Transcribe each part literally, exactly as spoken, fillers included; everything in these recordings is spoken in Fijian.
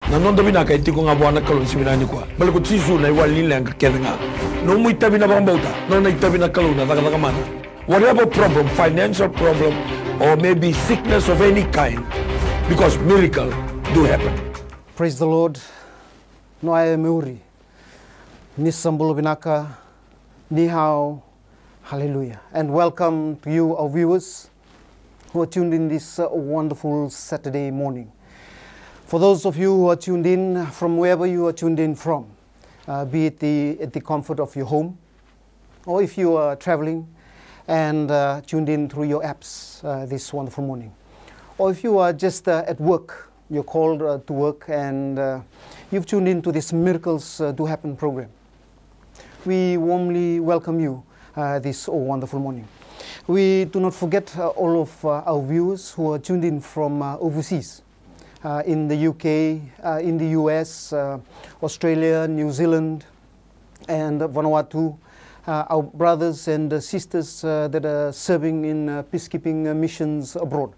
Na noda vinaka e tiko ga vua na Kalou ni siga vinaka nikua. Baleta ko Jisu na iwali ni leqa kece ga. Nomu itavi na vakabauta, nona itavi na Kalou na cakacaka mana. Whatever problem, financial problem, or maybe sickness of any kind, because miracle do happen. Praise the Lord. Noa e meuri. Ni sa bula vinaka. Ni hao. Hallelujah. And welcome to you, our viewers, who are tuned in this, uh, wonderful Saturday morning. For those of you who are tuned in from wherever you are tuned in from, uh, be it the, at the comfort of your home, or if you are traveling and, uh, tuned in through your apps, uh, this wonderful morning, or if you are just, uh, at work, you're called, uh, to work, and, uh, you've tuned in to this Miracles, uh, Do Happen program. We warmly welcome you, uh, this, oh, wonderful morning. We do not forget, uh, all of, uh, our viewers who are tuned in from, uh, overseas, uh, in the U K, uh, in the U S, uh, Australia, New Zealand, and Vanuatu, uh, our brothers and, uh, sisters, uh, that are serving in, uh, peacekeeping, uh, missions abroad.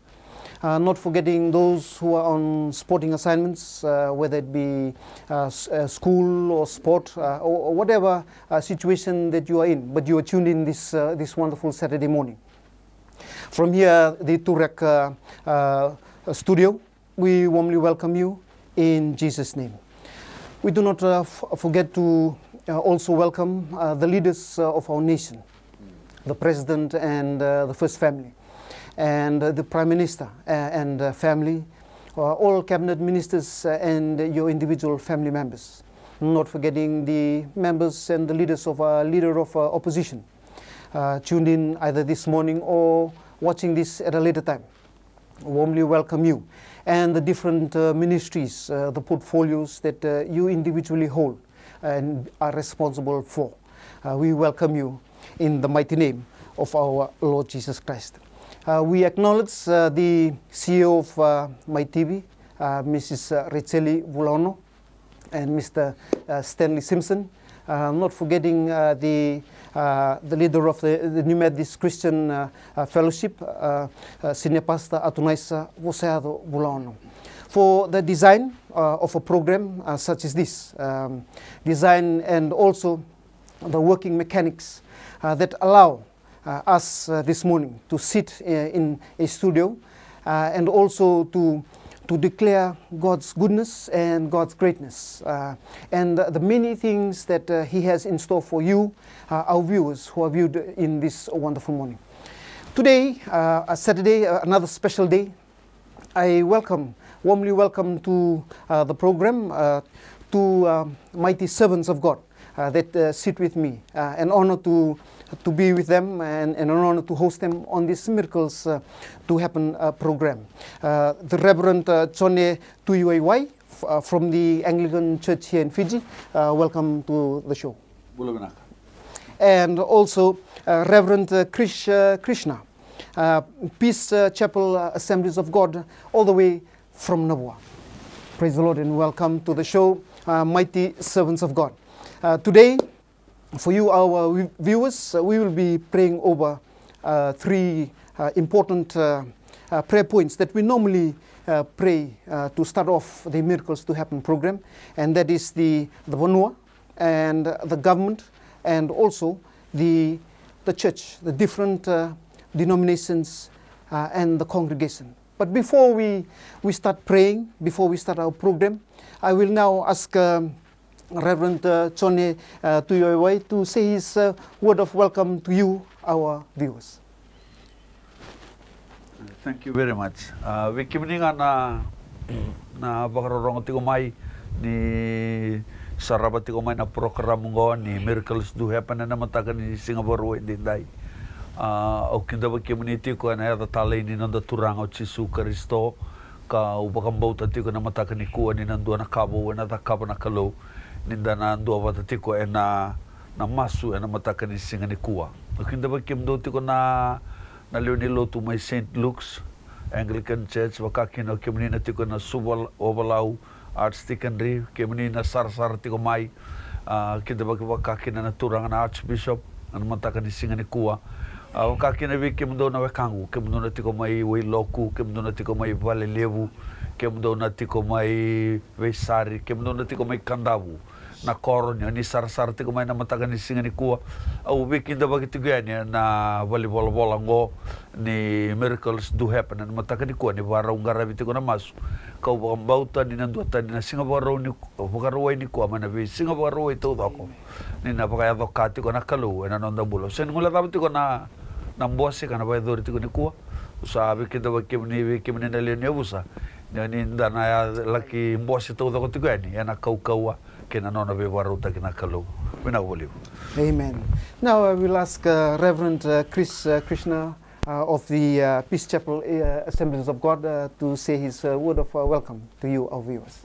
Uh, not forgetting those who are on sporting assignments, uh, whether it be, uh, s-, uh, school or sport, uh, or, or whatever, uh, situation that you are in, but you are tuned in this, uh, this wonderful Saturday morning. From here, the Turek, uh, uh, studio, we warmly welcome you in Jesus' name. We do not, uh, f-, forget to, uh, also welcome, uh, the leaders, uh, of our nation, the President and, uh, the First Family, and, uh, the Prime Minister, uh, and, uh, family, uh, all cabinet ministers, uh, and your individual family members. Not forgetting the members and the leaders of our leader of, uh, opposition, uh, tuned in either this morning or watching this at a later time. Warmly welcome you and the different, uh, ministries, uh, the portfolios that, uh, you individually hold and are responsible for. Uh, we welcome you in the mighty name of our Lord Jesus Christ. Uh, we acknowledge, uh, the C E O of, uh, Mai T V, uh, Missus, uh, Racheli Vulaono, and Mister, uh, Stanley Simpson, uh, not forgetting, uh, the, uh, the leader of the, the New Methodist Christian, uh, uh, Fellowship, uh, uh, Senior Pastor Atunaisa Vosayaco Vulaono, for the design, uh, of a program, uh, such as this, um, design and also the working mechanics, uh, that allow, uh, us, uh, this morning to sit, uh, in a studio, uh, and also to, to declare God's goodness and God's greatness, uh, and the many things that, uh, He has in store for you, uh, our viewers who are viewed in this wonderful morning. Today, uh, a Saturday, uh, another special day. I welcome, warmly welcome to, uh, the program, uh, to, uh, mighty servants of God, uh, that, uh, sit with me. Uh, an honor to, to be with them and, and an honor to host them on this Miracles, uh, Do Happen, uh, program. Uh, the Reverend, uh, Jone Tuiwaiwai, f-, uh, from the Anglican Church here in Fiji, uh, welcome to the show. Bula vinaka. And also, uh, Reverend, uh, Krish, uh, Krishna, uh, Peace, uh, Chapel, uh, Assemblies of God, all the way from Navua. Praise the Lord and welcome to the show, uh, mighty servants of God. Uh, today, for you, our vi-, viewers, uh, we will be praying over, uh, three, uh, important, uh, uh, prayer points that we normally, uh, pray, uh, to start off the Miracles Do Happen program, and that is the, the vanua, and the government, and also the, the church, the different, uh, denominations, uh, and the congregation. But before we, we start praying, before we start our program, I will now ask, um, Reverend, uh, Jone, uh, Tuiwaiwai to say his, uh, word of welcome to you, our viewers. Thank you very much. Uh, vei kemuni ga na, na vakarorogo tiko mai, ni sarava tiko mai na program qo ni Miracles Do Happen ena mataka ni siga Vakarauwai edaidai. Uh, au kidavaki kemuni tiko ena yaca talei ni noda Turaga o Jisu Karisito, ka au vakabauta tiko ena mataka nikua ni na dua na ka vou ena cakava na Kalou, ni da na duavata tiko ena, na masu ena mataka ni siga nikua. Au kidavaki kemudou tiko na, na lewe ni lotu mai Saint Luke's Anglican Church, vaka kina o kemuni na tiko ena Suva, Ovalau Archdeaconry, kemuni na sarasara tiko mai, a, kidavaki vaka kina na turaga na Archbishop ena mataka ni siga nikua. A, vaka kina vei kemudou na wekaqu, kemudou na tiko mai Wailoku, kemudou na tiko mai Valelevu, kemudou na tiko mai Veisari, kemudou na tiko mai Kadavu, na koro ni, ni sarasara tiko mai na mataka ni siga nikua. Au veikidavaki tiko yani ena valenivolavola oqo ni Miracles Do Happen ena mataka nikua, ni vakarau qaravi tiko na masu. Kau vakabauta ni na duatani na siga Vakarauwai ni, Vakarauwai nikua mai na veisiga Vakarauwai taucoko, ni na vakayaco ka tiko na Kalou ena noda bula. Au sega ni guilecava tiko na, na bose ka na vakayacori tiko nikua. Au sa veikidavaki kemuni, vei kemuni na lewe ni yavusa, ni, ni da na ya laki bose taucoko tiko yani ena kaukauwa kei na nona veivakarautaki na Kalou. Vinaka vakalevu. Amen. Now I will ask, uh, Reverend, uh, Chris, uh, Krishna, uh, of the, uh, Peace Chapel, uh, Assemblies of God, uh, to say his, uh, word of, uh, welcome to you, our viewers.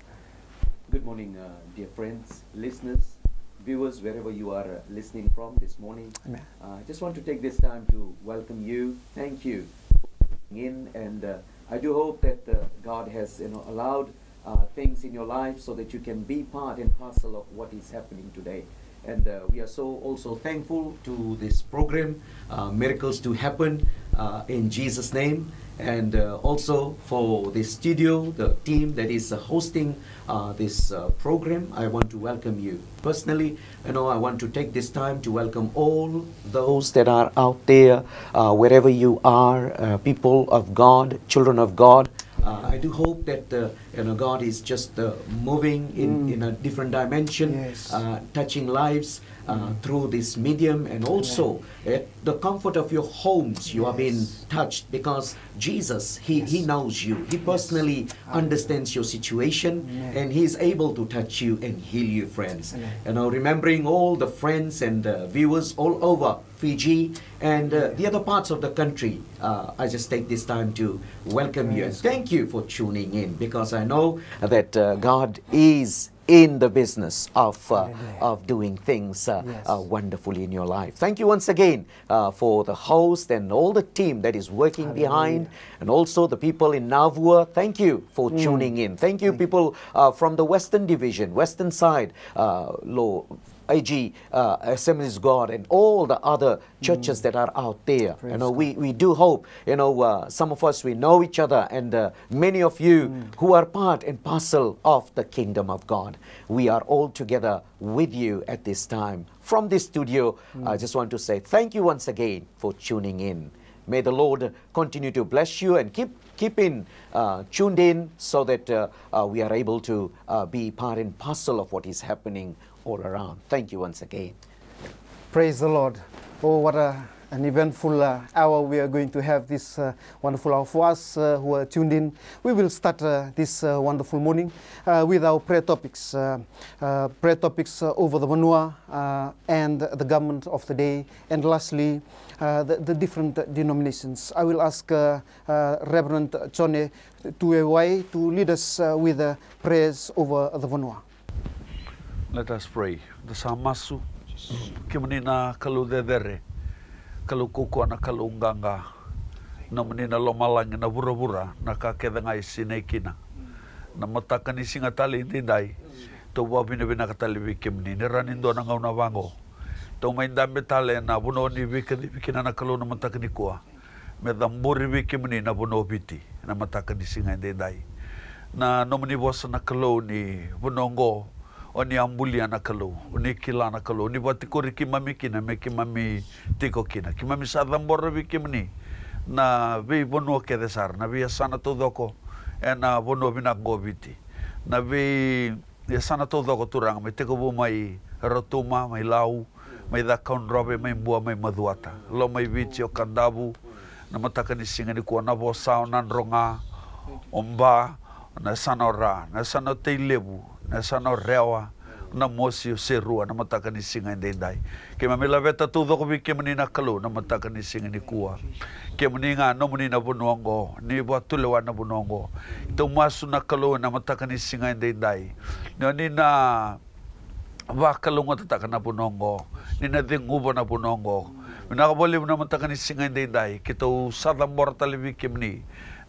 Good morning, uh, dear friends, listeners, viewers, wherever you are, uh, listening from this morning. Amen. Uh, I just want to take this time to welcome you. Thank you for tuning in, and, uh, I do hope that, uh, God has, you know, allowed, uh, things in your life so that you can be part and parcel of what is happening today. And, uh, we are so also thankful to this program, uh, Miracles to Happen, uh, in Jesus' name. And, uh, also for the studio, the team that is, uh, hosting, uh, this, uh, program, I want to welcome you. Personally, you know, I want to take this time to welcome all those that are out there, uh, wherever you are, uh, people of God, children of God. Uh, I do hope that, uh, you know, God is just, uh, moving in, in a different dimension, yes, uh, touching lives, uh, through this medium, and also at the comfort of your homes, you are being touched, because Jesus, he, he knows you. He personally understands your situation, and he is able to touch you and heal you, friends. Amen. You know, remembering all the friends and, uh, viewers all over Fiji and, uh, the other parts of the country, uh, I just take this time to welcome you and thank you for tuning in, because I know that, uh, God is in the business of, uh, of doing things, uh, uh, wonderfully in your life. Thank you once again, uh, for the host and all the team that is working behind, and also the people in Navua. Thank you for tuning in. Thank you, people, uh, from the Western Division, Western side, uh, Lo, A G, uh, Assemblies of God, and all the other churches that are out there. You know, we, we do hope, you know, uh, some of us, we know each other, and, uh, many of you who are part and parcel of the kingdom of God. We are all together with you at this time. From this studio, I just want to say thank you once again for tuning in. May the Lord continue to bless you and keep, keep in, uh, tuned in so that, uh, uh, we are able to, uh, be part and parcel of what is happening all around. Thank you once again. Praise the Lord. Oh, what a, an eventful, uh, hour we are going to have this, uh, wonderful hour. For us, uh, who are tuned in, we will start, uh, this, uh, wonderful morning, uh, with our prayer topics, uh, uh, prayer topics, uh, over the vanua, uh, and the government of the day, and lastly, uh, the, the different denominations. I will ask, uh, uh, Reverend Jone Tuewai to lead us, uh, with, uh, prayers over the vanua. Let us pray. Da sa masu. Kemuni na Kalou cecere, Kalou kaukaua, na Kalou qaqa. Nomuni na lomalagi, na vuravura, na ka kece ga e sinai kina. Na mataka ni siga tale edaidai, tou vakavinavinaka tale vei kemuni ni rawa ni dua na gauna vaqo tou mai dabe tale ena vanua ni veikacivi kina na Kalou na mataka nikua. Me cabori vei kemuni na vanua o Viti ena mataka ni siga edaidai. Na nomuni vosa na Kalou ni vanua oqo, o ni a bulia na Kalou, o ni kila na Kalou, o ni vakatikori keimami kina me keimami tiko kina. Keimami sa cabora vei kemuni na veivanua kece sara, na veiyasana taucoko ena vanua vinaka oqo o Viti. Na vei yasana taucoko, Turaga, me tekivu mai Rotuma, mai Lau, mai Cakaudrove, mai Bua, mai Macuata, Lomaiviti, o Kadavu, na mataka ni siga nikua, Navosa, o Nadroga, o Ba, na yasana o Ra, na yasana o Tailevu, na yasana o Rewa, Namosi, o Serua, na mataka ni siga edaidai. Keimami laveta taucoko vei kemuni na Kalou na mataka ni siga nikua. Kemuni ga, nomuni na vanua oqo, ni vakatulewa na vanua oqo. Tou masu na Kalou ena mataka ni siga edaidai, ni o ni na vakalougatataka na vanua oqo, ni na ceguva na vanua oqo. Vinaka vakalevu na mataka ni siga edaidai, keitou sa cabora tale vei kemuni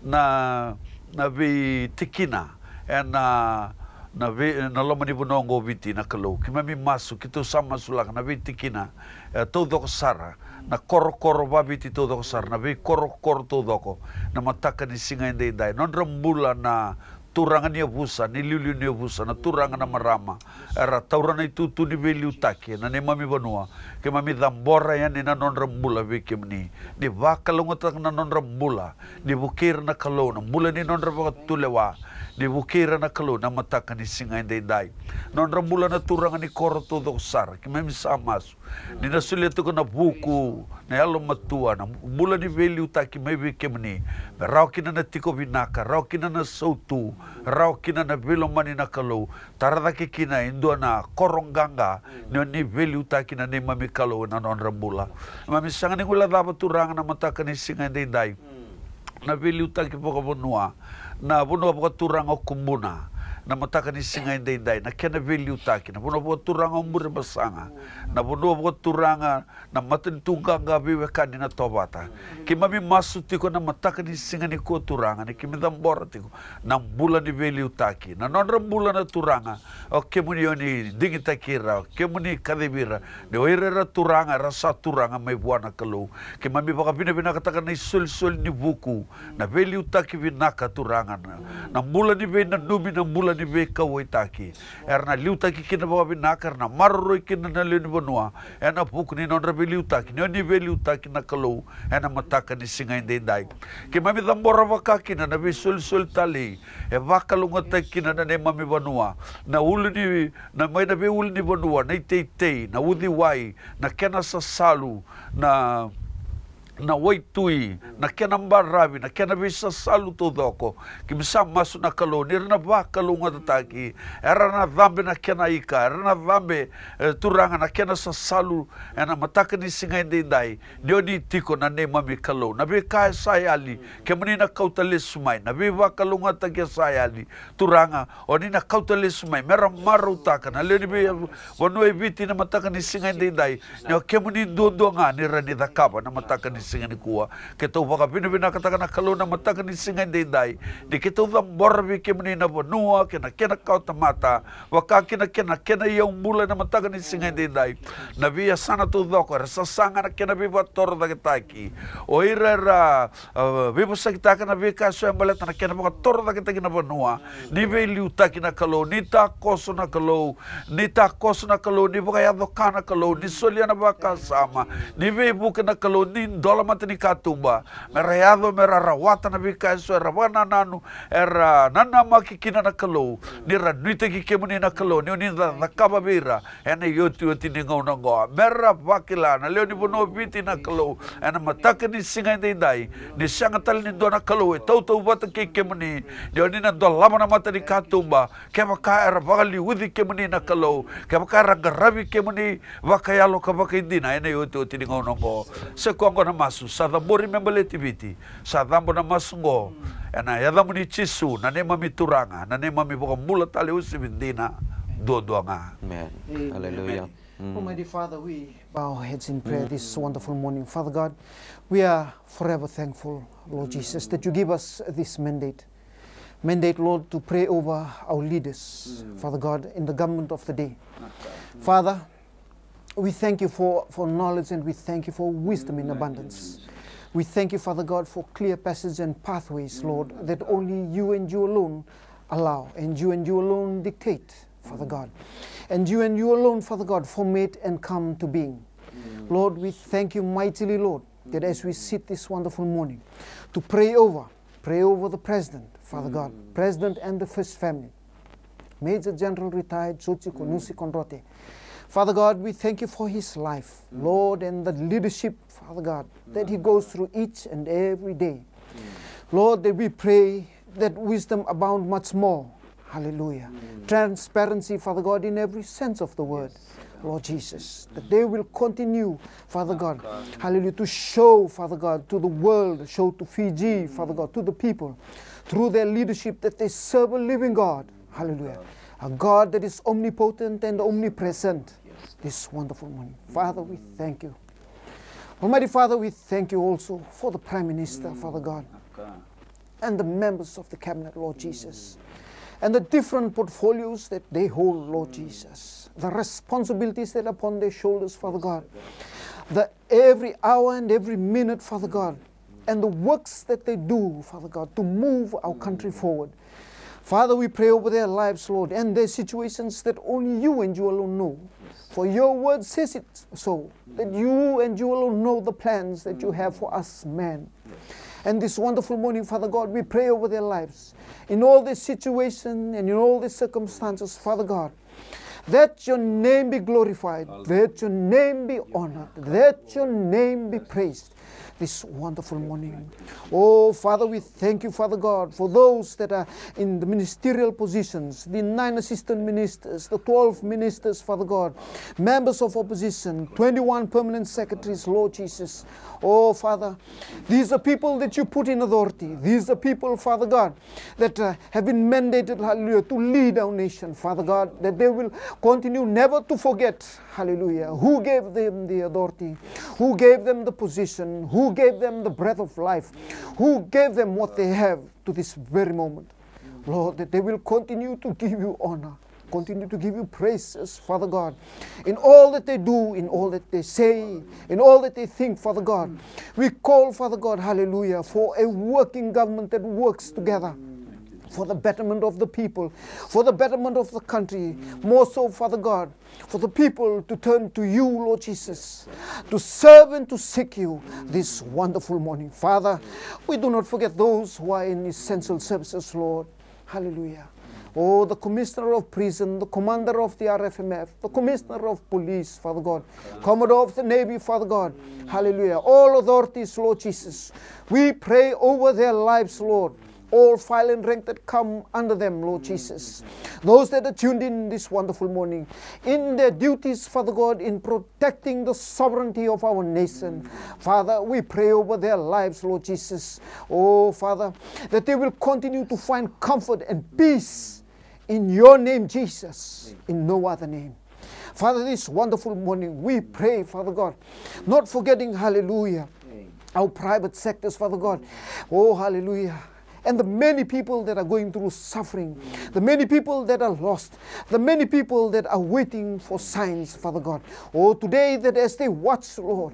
na, na veitikina ena, na vei, na loma ni vanua oqo o Viti na Kalou. Keimami masu, keitou sa masulaka na veitikina, e, taucoko sara, na korokoro vaViti taucoko sara, na veikorokoro taucoko, na mataka ni siga edaidai. Nodra bula na turaga ni yavusa, ni liuliu ni yavusa, na turaga, na marama era taura na itutu ni veiliutaki ena neimami vanua. Keimami cabora yani na nodra bula vei kemuni. Ni vakalougatataka na nodra bula, ni vukei ira na Kalou na bula ni nodra vakatulewa, ni vukei ira na Kalou na mataka ni siga edaidai. Nodra bula na turaga ni koro taucoko sara, keimami sa masu ni na solia tiko na vuku, na yalomatua, na bula ni veiliutaki mai vei kemuni, me rawa kina na tiko vinaka, rawa kina na sautu, rawa kina na veilomani na Kalou. Tara cake kina e dua na koro qaqa, ni oni veiliutaki na neimami Kalou ena nodra bula. Keimami sega ni guilecava, turaga, na mataka ni siga edaidai, na veiliutaki vakavanua, na vanua vakaturaga o Kubuna, na mataka ni siga edaidai, na kena veiliutaki, na vanua vakaturaga o Burebasaga, na vanua vakaturaga na matanitu qaqa veiwekani na Tovata. Keimami masu tiko na mataka ni siga nikua, turaga, ni keimami cabora tiko na bula ni veiliutaki, na nodra bula na turaga. O kemuni oni digitaki ira, o kemuni kacivi ira, ni o ira era turaga, era sa turaga mai vua na Kalou. Keimami vakavinavinakataka na isolisoli ni vuku, na veiliutaki vinaka, turaga, na, na bula ni veinanumi, na bula ni veikauwaitaki. Era na liutaki kina vakavinaka, era na maroroi kina na lewe ni vanua ena vuku ni nodra veiliutaki, ni oni veiliutaki na Kalou ena mataka ni siga edaidai. Keimami cabora vaka kina na veisolisoli talei e vakalougatataki kina na neimami vanua, na ulu ni, na mai na veiulu ni vanua, na iteitei, na uciwai, na kena sasalu, na na waitui, na kena baravi, na kena veisasalu taucoko. Keimami sa masu na Kalou ni ra na vakalougatataki, era na cabe na kena ika, era na cabe, e, turaga, na kena sasalu ena mataka ni siga edaidai. Ni oni tiko na neimami Kalou, na veika e sa yali, kemuni na kauta lesu mai, na veivakalougatataki e sa yali, turaga, oni na kauta lesu mai me ra marautaka na lewe ni veivanua e Viti na mataka ni siga edaidai. Ni o kemuni duadua ga ni ra ni cakava na mataka ni siga nikua. Keitou vakavinavinakataka na Kalou na mataka ni siga edaidai, ni keitou cabora vei kemuni na vanua kei na kena kawatamata, vaka kina kena, kena iyaubula na mataka ni siga edaidai. Na veiyasana taucoko era sasaga na kena veivakatorocaketaki. O ira era a, veivosakitaka na veika eso e baleta na kena vakatorocaketaki na vanua. Ni veiliutaki na Kalou, ni takoso na Kalou, ni takoso na Kalou, ni vakayaco ka na Kalou, ni solia na vakasama, ni veivuke na Kalou, ni dola matanikatuba, me ra yaco, me ra rawata na veika eso era vakanananu, era nanamaki kina na Kalou, ni ra nuitaki kemuni na Kalou, ni oni na cakava vei ira ena iotioti ni gauna oqo. Me ra vakila na lewe ni vanua o Viti na Kalou, ena mataka ni siga edaidai, ni sega tale ni dua na Kalou e tautauvata kei kemuni, ni oni na dolava na matanikatuba, kevaka era vakaliuci kemuni na Kalou, kevaka era qaravi kemuni vakayalo ka vakaidina ena iotioti ni gauna oqo. Se koya oqo na masu sa cabori me baleti Viti. Sa cabo na masu oqo ena yacamuni Jisu, na neimami Turaga, na neimami iVakabula tale uasivi dina duadua ga. Amen. Amen. Hallelujah. Almighty Father, we bow our heads in prayer this wonderful morning. Father God, we are forever thankful, Lord Jesus, that you give us this mandate. Mandate, Lord, to pray over our leaders, Father God, in the government of the day. Father, we thank you for, for knowledge, and we thank you for wisdom in abundance. We thank you, Father God, for clear passage and pathways, Lord, that only you and you alone allow, and you and you alone dictate, Father God. And you and you alone, Father God, form it and come to being. Lord, we thank you mightily, Lord, that as we sit this wonderful morning to pray over, pray over the president, Father God, president and the first family, Major General retired Joji Konusi Konrote. Father God, we thank you for his life, Lord, and the leadership, Father God, that he goes through each and every day. Lord, that we pray that wisdom abound much more. Hallelujah. Transparency, Father God, in every sense of the word, Lord Jesus, that they will continue, Father God, hallelujah, to show, Father God, to the world, show to Fiji, Father God, to the people, through their leadership, that they serve a living God. Hallelujah. A God that is omnipotent and omnipresent this wonderful morning. Father, we thank you. Almighty Father, we thank you also for the Prime Minister, Father God, and the members of the cabinet, Lord Jesus, and the different portfolios that they hold, Lord Jesus, the responsibilities that are upon their shoulders, Father God, the every hour and every minute, Father God, and the works that they do, Father God, to move our country forward. Father, we pray over their lives, Lord, and their situations that only you and you alone know. For your word says it so, that you and you alone know the plans that you have for us, man. And this wonderful morning, Father God, we pray over their lives. In all this situation and in all these circumstances, Father God, let your name be glorified. Let your name be honored. Let your name be praised this wonderful morning. Oh, Father, we thank you, Father God, for those that are in the ministerial positions, the nine assistant ministers, the twelve ministers, Father God, members of opposition, twenty-one permanent secretaries, Lord Jesus. Oh, Father, these are people that you put in authority. These are people, Father God, that uh, have been mandated, hallelujah, to lead our nation, Father God, that they will continue never to forget, hallelujah, who gave them the authority, who gave them the position, who gave them the breath of life, who gave them what they have to this very moment. Lord, that they will continue to give you honor, continue to give you praises, Father God, in all that they do, in all that they say, in all that they think, Father God. We call, Father God, hallelujah, for a working government that works together for the betterment of the people, for the betterment of the country, more so, Father God, for the people to turn to you, Lord Jesus, to serve and to seek you this wonderful morning. Father, we do not forget those who are in essential services, Lord. Hallelujah. Oh, the commissioner of prison, the commander of the R F M F, the commissioner of police, Father God, commodore of the navy, Father God. Hallelujah. All authorities, Lord Jesus. We pray over their lives, Lord. All file and rank that come under them, Lord Jesus. Those that are tuned in this wonderful morning, in their duties, Father God, in protecting the sovereignty of our nation. Father, we pray over their lives, Lord Jesus. Oh, Father, that they will continue to find comfort and peace in your name, Jesus, in no other name. Father, this wonderful morning, we pray, Father God, not forgetting, hallelujah, our private sectors, Father God. Oh, hallelujah. And the many people that are going through suffering, the many people that are lost, the many people that are waiting for signs, Father God. Oh, today that as they watch, Lord,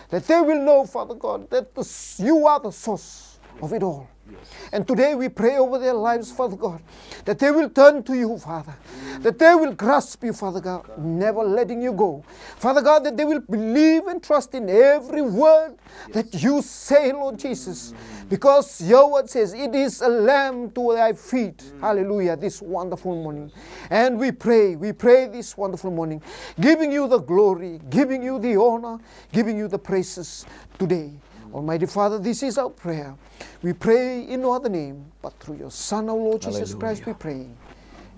that they will know, Father God, that the, you are the source of it all. And today we pray over their lives, Father God, that they will turn to you, Father, that they will grasp you, Father God, never letting you go. Father God, that they will believe and trust in every word that you say, Lord Jesus, because your word says it is a lamp to thy feet. Hallelujah, this wonderful morning. And we pray, we pray this wonderful morning, giving you the glory, giving you the honor, giving you the praises today. Almighty Father, this is our prayer. We pray in no other name, but through your Son, our Lord Jesus Christ, we pray.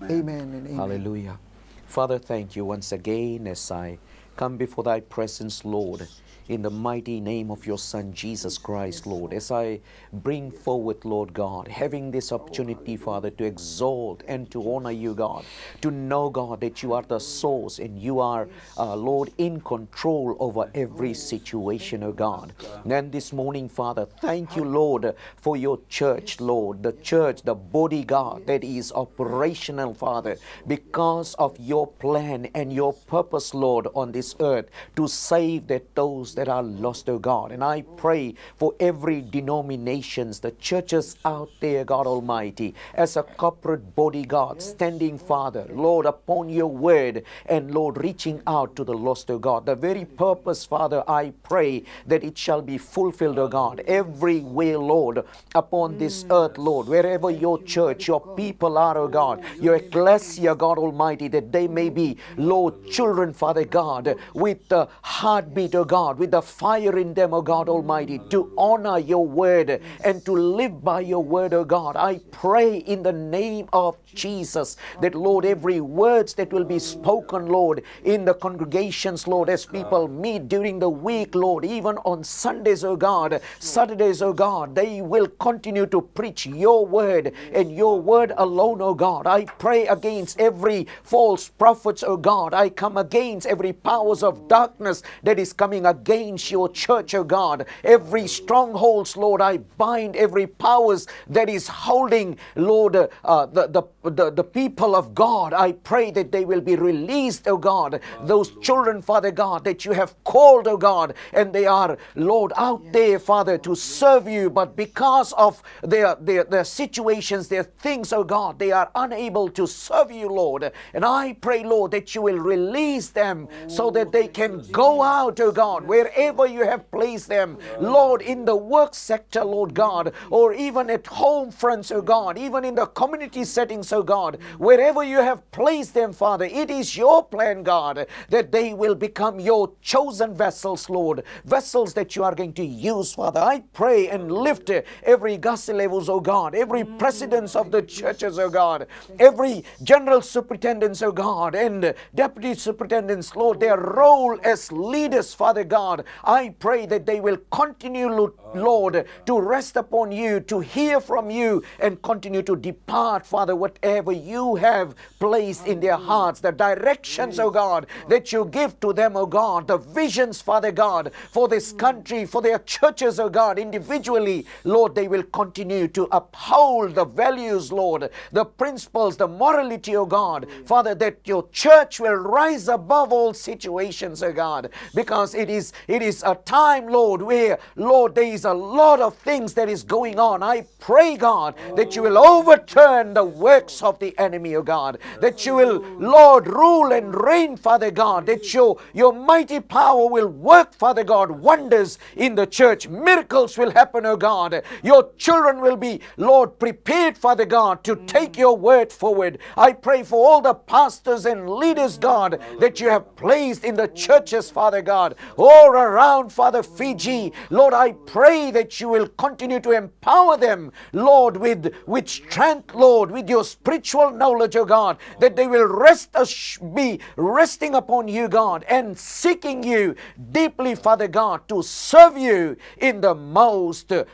Amen and amen. Hallelujah. Father, thank you once again as I come before thy presence, Lord, in the mighty name of your Son, Jesus Christ, Lord. As I bring forward, Lord God, having this opportunity, Father, to exalt and to honor you, God, to know, God, that you are the source and you are, uh, Lord, in control over every situation, oh God. And this morning, Father, thank you, Lord, for your church, Lord, the church, the body, God, that is operational, Father, because of your plan and your purpose, Lord, on this earth to save that those that are lost, oh God. And I pray for every denominations, the churches out there, God Almighty, as a corporate body, God, standing, Father, Lord, upon your word and, Lord, reaching out to the lost, oh God. The very purpose, Father, I pray that it shall be fulfilled, oh God, everywhere, Lord, upon this earth, Lord, wherever your church, your people are, oh God, your ecclesia, God Almighty, that they may be, Lord, children, Father God, with the heartbeat, oh God, with the fire in them, oh God Almighty, to honor your word and to live by your word, oh God. I pray in the name of Jesus, that, Lord, every words that will be spoken, Lord, in the congregations, Lord, as people meet during the week, Lord, even on Sundays, oh God, Saturdays, oh God, they will continue to preach your word and your word alone, oh God. I pray against every false prophets, oh God. I come against every power powers of darkness that is coming against your church, oh God. Every strongholds, Lord, I bind every powers that is holding, Lord, uh, uh, the, the, the, the people of God. I pray that they will be released, oh God. Those children, Father God, that you have called, oh God, and they are, Lord, out there, Father, to serve you, but because of their, their, their situations, their things, oh God, they are unable to serve you, Lord. And I pray, Lord, that you will release them so that they can go out, oh God, wherever you have placed them, Lord, in the work sector, Lord God, or even at home fronts, oh God, even in the community settings, oh God, wherever you have placed them, Father. It is your plan, God, that they will become your chosen vessels, Lord, vessels that you are going to use, Father. I pray and lift, uh, every Gasi levels, oh God, every presidents of the churches, oh God, every general superintendents, oh God, and, uh, deputy superintendents, Lord, their role as leaders, Father God. I pray that they will continue, Lo-, Lord, to rest upon you, to hear from you, and continue to depart, Father, whatever you have placed in their hearts, the directions, oh God, that you give to them, oh God, the visions, Father God, for this country, for their churches, oh God, individually, Lord, they will continue to uphold the values, Lord, the principles, the morality, oh God, Father, that your church will rise above all situations, oh God, because it is, it is a time, Lord, where, Lord, there is a lot of things that is going on. I pray, God, that you will overturn the works of the enemy, oh God, that you will, Lord, rule and reign, Father God, that your, your mighty power will work, Father God, wonders in the church. Miracles will happen, oh God. Your children will be, Lord, prepared, Father God, to take your word forward. I pray for all the pastors and leaders, God, that you have placed in the churches, Father God, all around, Father, Fiji. Lord, I pray that you will continue to empower them, Lord, with, with strength, Lord, with your spiritual knowledge, oh God, that they will rest, ass-, be resting upon you, God, and seeking you deeply, Father God, to serve you in the most, uh,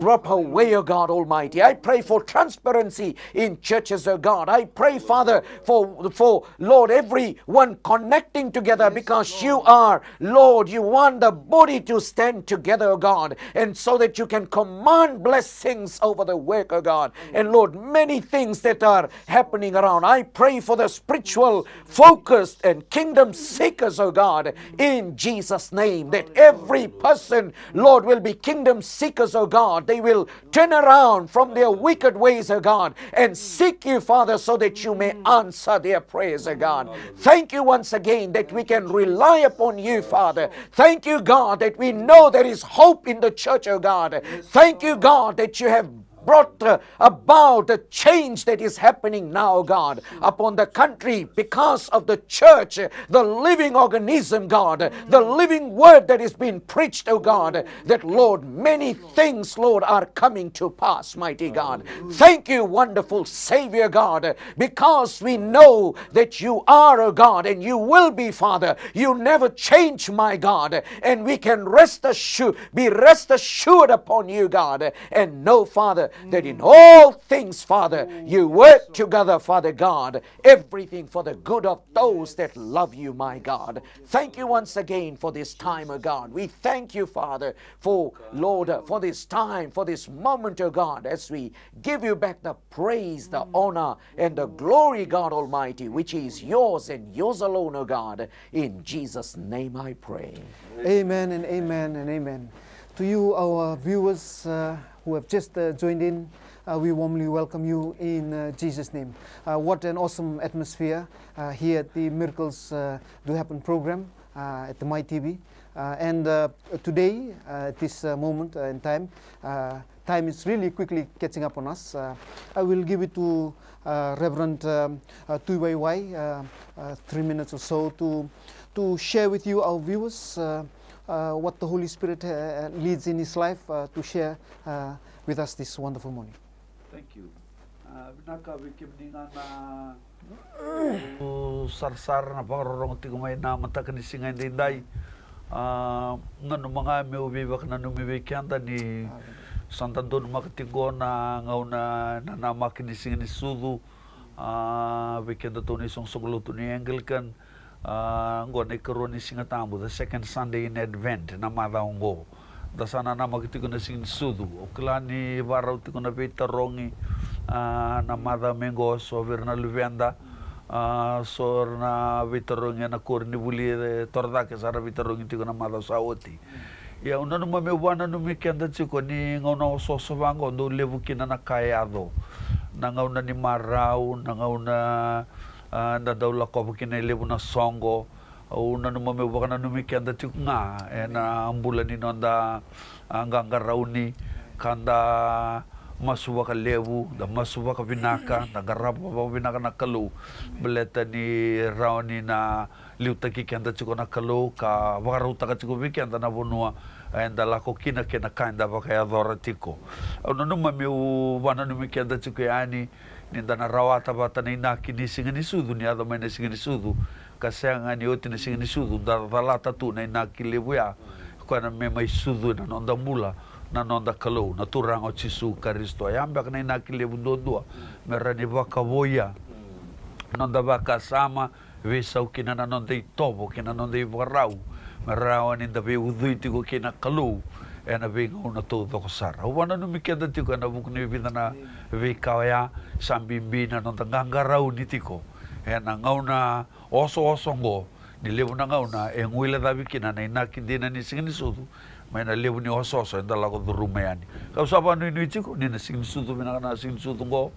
proper way, oh God Almighty. I pray for transparency in churches, oh God. I pray, Father, for, for, Lord, everyone connecting together because you are, Lord, you want the body to stand together, oh God, and so that you can command blessings over the work, oh God. And Lord, many things that are happening around. I pray for the spiritual focused and kingdom seekers, oh God, in Jesus' name, that every person, Lord, will be kingdom seekers, oh God. They will turn around from their wicked ways, oh God, and seek you, Father, so that you may answer their prayers, oh God. Thank you once again that we can rely upon you, Father. Thank you, God, that we know there is hope in the church, oh God. Thank you, God, that you have brought, uh, about the change that is happening now, God, upon the country because of the church, uh, the living organism, God, uh, the living word that is being preached, oh God, uh, that, Lord, many things, Lord, are coming to pass, mighty God. Thank you, wonderful Savior, God, uh, because we know that you are, oh God, and you will be, Father. You never change, my God, uh, and we can rest assured, be rest assured upon you, God, uh, and know, Father, that in all things, Father, you work together, Father God, everything for the good of those that love you, my God. Thank you once again for this time, oh God. We thank you, Father, for, Lord, uh, for this time, for this moment, oh God, as we give you back the praise, the honor, and the glory, God Almighty, which is yours and yours alone, oh God. In Jesus' name I pray. Amen and amen and amen. To you, our viewers, uh, who have just, uh, joined in, uh, we warmly welcome you in, uh, Jesus' name. Uh, what an awesome atmosphere, uh, here at the Miracles, uh, Do Happen program, uh, at the My T V. Uh, and, uh, today, uh, at this, uh, moment, uh, in time, uh, time is really quickly catching up on us. Uh, I will give it to, uh, Reverend, um, uh, Tuiwaiwai, uh, uh, three minutes or so to, to share with you, our viewers, uh, uh, what the Holy Spirit, uh, leads in his life, uh, to share, uh, with us this wonderful morning. Thank you. Uh, vinaka vei kemuni ga na sarasara na vakarorogo tiko mai na mataka ni siga edaidai. A, nanuma ga meu veivakananumi vei keda ni sa da donumaka tiko na gauna, na namaki ni Siga ni Sucu. A, vei kedatou na isoqosoqo lotu ni Anglican, A, oqo na ikarua ni Siga Tabu, the second Sunday in Advent, na macawa oqo. Da sa nanamaki tiko na Siga ni Sucu. Au kila ni vakarau tiko na veitarogi, a, na macawa mai oqo, so vei ira na luveda, a, so na veitarogi ena koronivuli, e, torocake sa ra veitarogi tiko na macawa sa oti. Ia, au nanuma meu vakananumi keda tiko ni gauna osooso vaqo dau levu kina na ka e yaco. Na gauna ni marau, na gauna, a, da dau lakova kina e levu na soqo. Au nanuma meu vakananumi keda tiko ga ena bula ni noda, a, qaqarauni, ka da masu vakalevu, da masu vakavinaka, da qarava vakavinaka na Kalou. Baleta ni rawa ni na liutaki keda tiko na Kalou ka vakarautaka tiko vei keda na vanua eda lako kina kei na ka eda vakayacora tiko. Au nanuma meu vakananumi keda tiko yani ni da na rawata vata na inaki ni Siga ni Sucu, ni yaco mai na Siga ni Sucu, ka sega ni oti na Siga ni Sucu da calata tu na inaki levu ya, koya na me mai sucu ena noda bula na noda Kalou, na Turaga o Jisu Karisito. Ya beka na inaki levu duadua, me rawa ni vakavoia noda vakasama, veisau kina na noda itovo kei na noda ivakarau, me rawa ni da veiucui tiko kei na Kalou ena veigauna taucoko sara. Au vakananumi keda tiko ena vuku ni vica na veika oya, sa bibi na noda qaqarauni tiko ena gauna osooso oqo, ni levu na gauna e guilecavi kina na inaki dina ni Siga ni Sucu mai na levu ni osooso eda lako curuma yani. Kau sa vakanuinui tiko ni na Siga ni Sucu vinaka, na Siga ni Sucu oqo,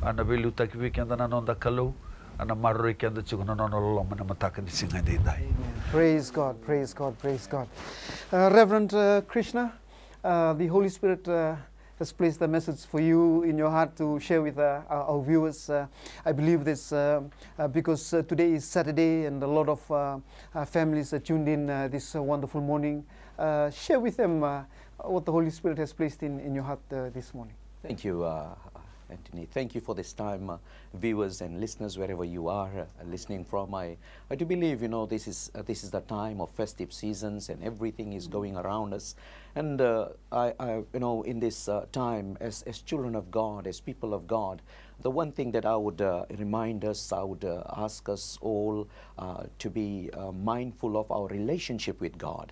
a, na veiliutaki vei keda na noda Kalou, a, na maroroi keda tiko na nona loloma na mataka ni siga edaidai. Praise God, praise God, praise God. Uh, Reverend, uh, Krishna, uh, the Holy Spirit, uh, has placed a message for you in your heart to share with, uh, our, our viewers. Uh, I believe this, uh, uh, because, uh, today is Saturday and a lot of, uh, uh, families are tuned in, uh, this, uh, wonderful morning. Uh, share with them, uh, what the Holy Spirit has placed in, in your heart, uh, this morning. Thank you, uh, Anthony. Thank you for this time, uh, viewers and listeners, wherever you are, uh, listening from. I, I do believe, you know, this is, uh, this is the time of festive seasons and everything is going around us. And, uh, I, I, you know, in this, uh, time, as, as children of God, as people of God, the one thing that I would, uh, remind us, I would, uh, ask us all, uh, to be, uh, mindful of our relationship with God.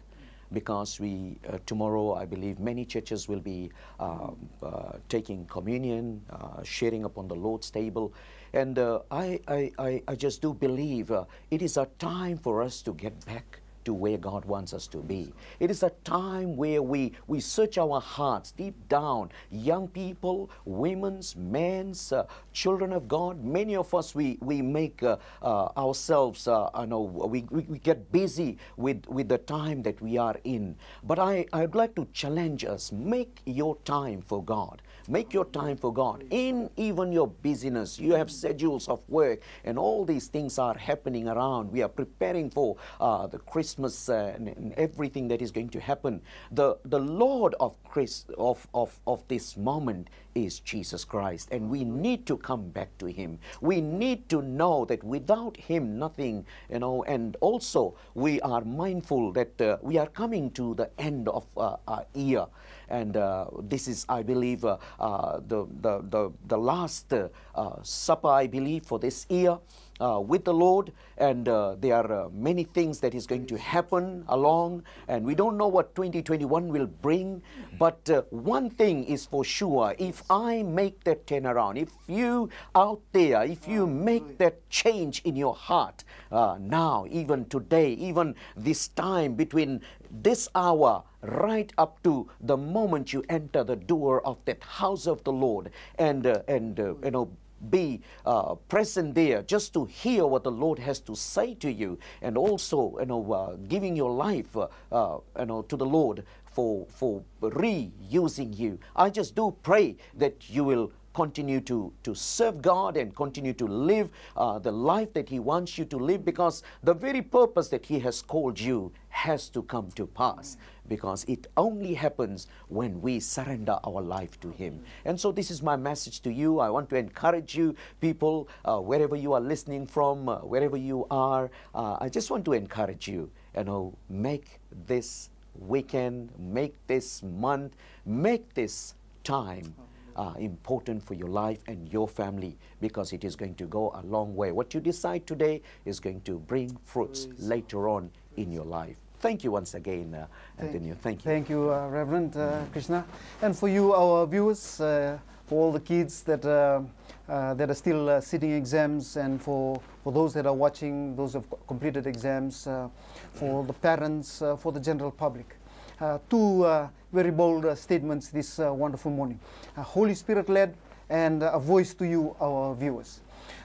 Because we, uh, tomorrow, I believe many churches will be, uh, uh, taking communion, uh, sharing upon the Lord's table. And, uh, I, I, I, I just do believe, uh, it is a time for us to get back to where God wants us to be. It is a time where we, we search our hearts deep down. Young people, women's, men's, uh, children of God, many of us, we, we make, uh, uh, ourselves, uh, I know, we, we, we get busy with, with the time that we are in. But I, I'd like to challenge us, make your time for God. Make your time for God. In even your busyness, you have schedules of work and all these things are happening around. We are preparing for, uh, the Christmas, uh, and, and everything that is going to happen. The, the Lord of Christ, of, of, of this moment is Jesus Christ, and we need to come back to Him. We need to know that without Him, nothing, you know, and also we are mindful that, uh, we are coming to the end of, uh, our year. And, uh, this is, I believe, uh, uh, the, the, the, the last, uh, uh, supper, I believe, for this year, uh, with the Lord. And, uh, there are, uh, many things that is going to happen along. And we don't know what twenty twenty-one will bring. But, uh, one thing is for sure. If I make that turnaround, if you out there, if you make that change in your heart, uh, now, even today, even this time, between this hour right up to the moment you enter the door of that house of the Lord, and, uh, and, uh, you know, be, uh, present there just to hear what the Lord has to say to you, and also, you know, uh, giving your life, uh, uh, you know, to the Lord for, for reusing you. I just do pray that you will continue to, to serve God and continue to live, uh, the life that He wants you to live, because the very purpose that He has called you has to come to pass, because it only happens when we surrender our life to Him. And so this is my message to you. I want to encourage you, people, uh, wherever you are listening from, uh, wherever you are, uh, I just want to encourage you, you know, make this weekend, make this month, make this time are important for your life and your family, because it is going to go a long way. What you decide today is going to bring fruits later on in your life. Thank you once again, uh, Antonio. Thank you. Thank you, uh, Reverend, uh, Krishna. And for you, our viewers, uh, for all the kids that, uh, uh, that are still, uh, sitting exams, and for, for those that are watching, those who have co-, completed exams, uh, for the parents, uh, for the general public. Uh, two, uh, very bold, uh, statements this, uh, wonderful morning. Uh, Holy Spirit led, and, uh, a voice to you, our viewers,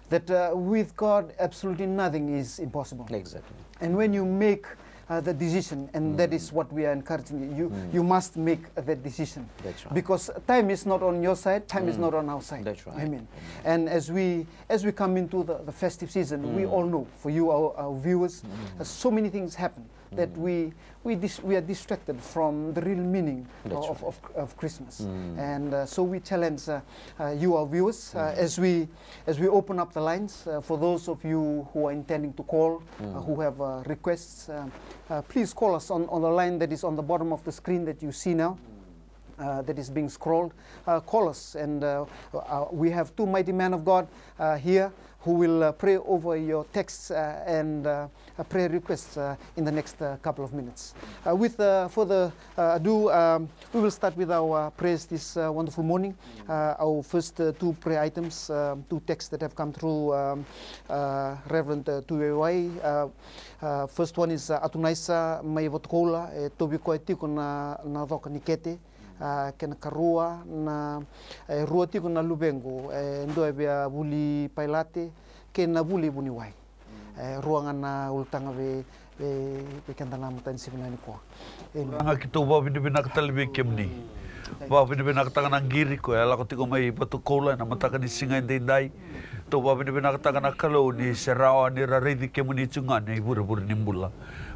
that, uh, with God, absolutely nothing is impossible. Exactly. And when you make, uh, the decision, and that is what we are encouraging you, you, you must make that decision. That's right. Because time is not on your side, time is not on our side. That's right. Amen. And as we, as we come into the, the festive season, we all know, for you, our, our viewers, uh, so many things happen that we, we, dis- we are distracted from the real meaning of, of, of Christmas. And, uh, so we challenge, uh, uh, you, our viewers, uh, as we, as we open up the lines, uh, for those of you who are intending to call, uh, who have, uh, requests, uh, uh, please call us on, on the line that is on the bottom of the screen that you see now, uh, that is being scrolled. Uh, call us, and, uh, uh, we have two mighty men of God, uh, here who will, uh, pray over your texts, uh, and, uh, uh, prayer requests, uh, in the next, uh, couple of minutes. Uh, with, uh, further, uh, ado, um, we will start with our, uh, prayers this, uh, wonderful morning. Uh, our first, uh, two prayer items, um, two texts that have come through, um, uh, Reverend, uh, Tuiwaiwai. Uh, uh, first one is, uh, Atunaisa mai Vatukoula, e tauvi koya tiko na, na coka ni kete. A, kei na karua, na, e rua tiko na luvequ, e dua e via vuli pailate kei na vuli vuniwai. E rua ga na ulutaga vei, vei, vei keda na matanisiga nikua. Amen. Turaga, keitou vakavinavinaka tale vei kemuni. Vakavinavinakataka na qiri koya e lako tiko mai Vatukoula ena mataka ni siga edaidai. Tou vakavinavinakataka na Kalou ni se rawa ni ra raici kemuni tiko ga ena ivurevure ni bula.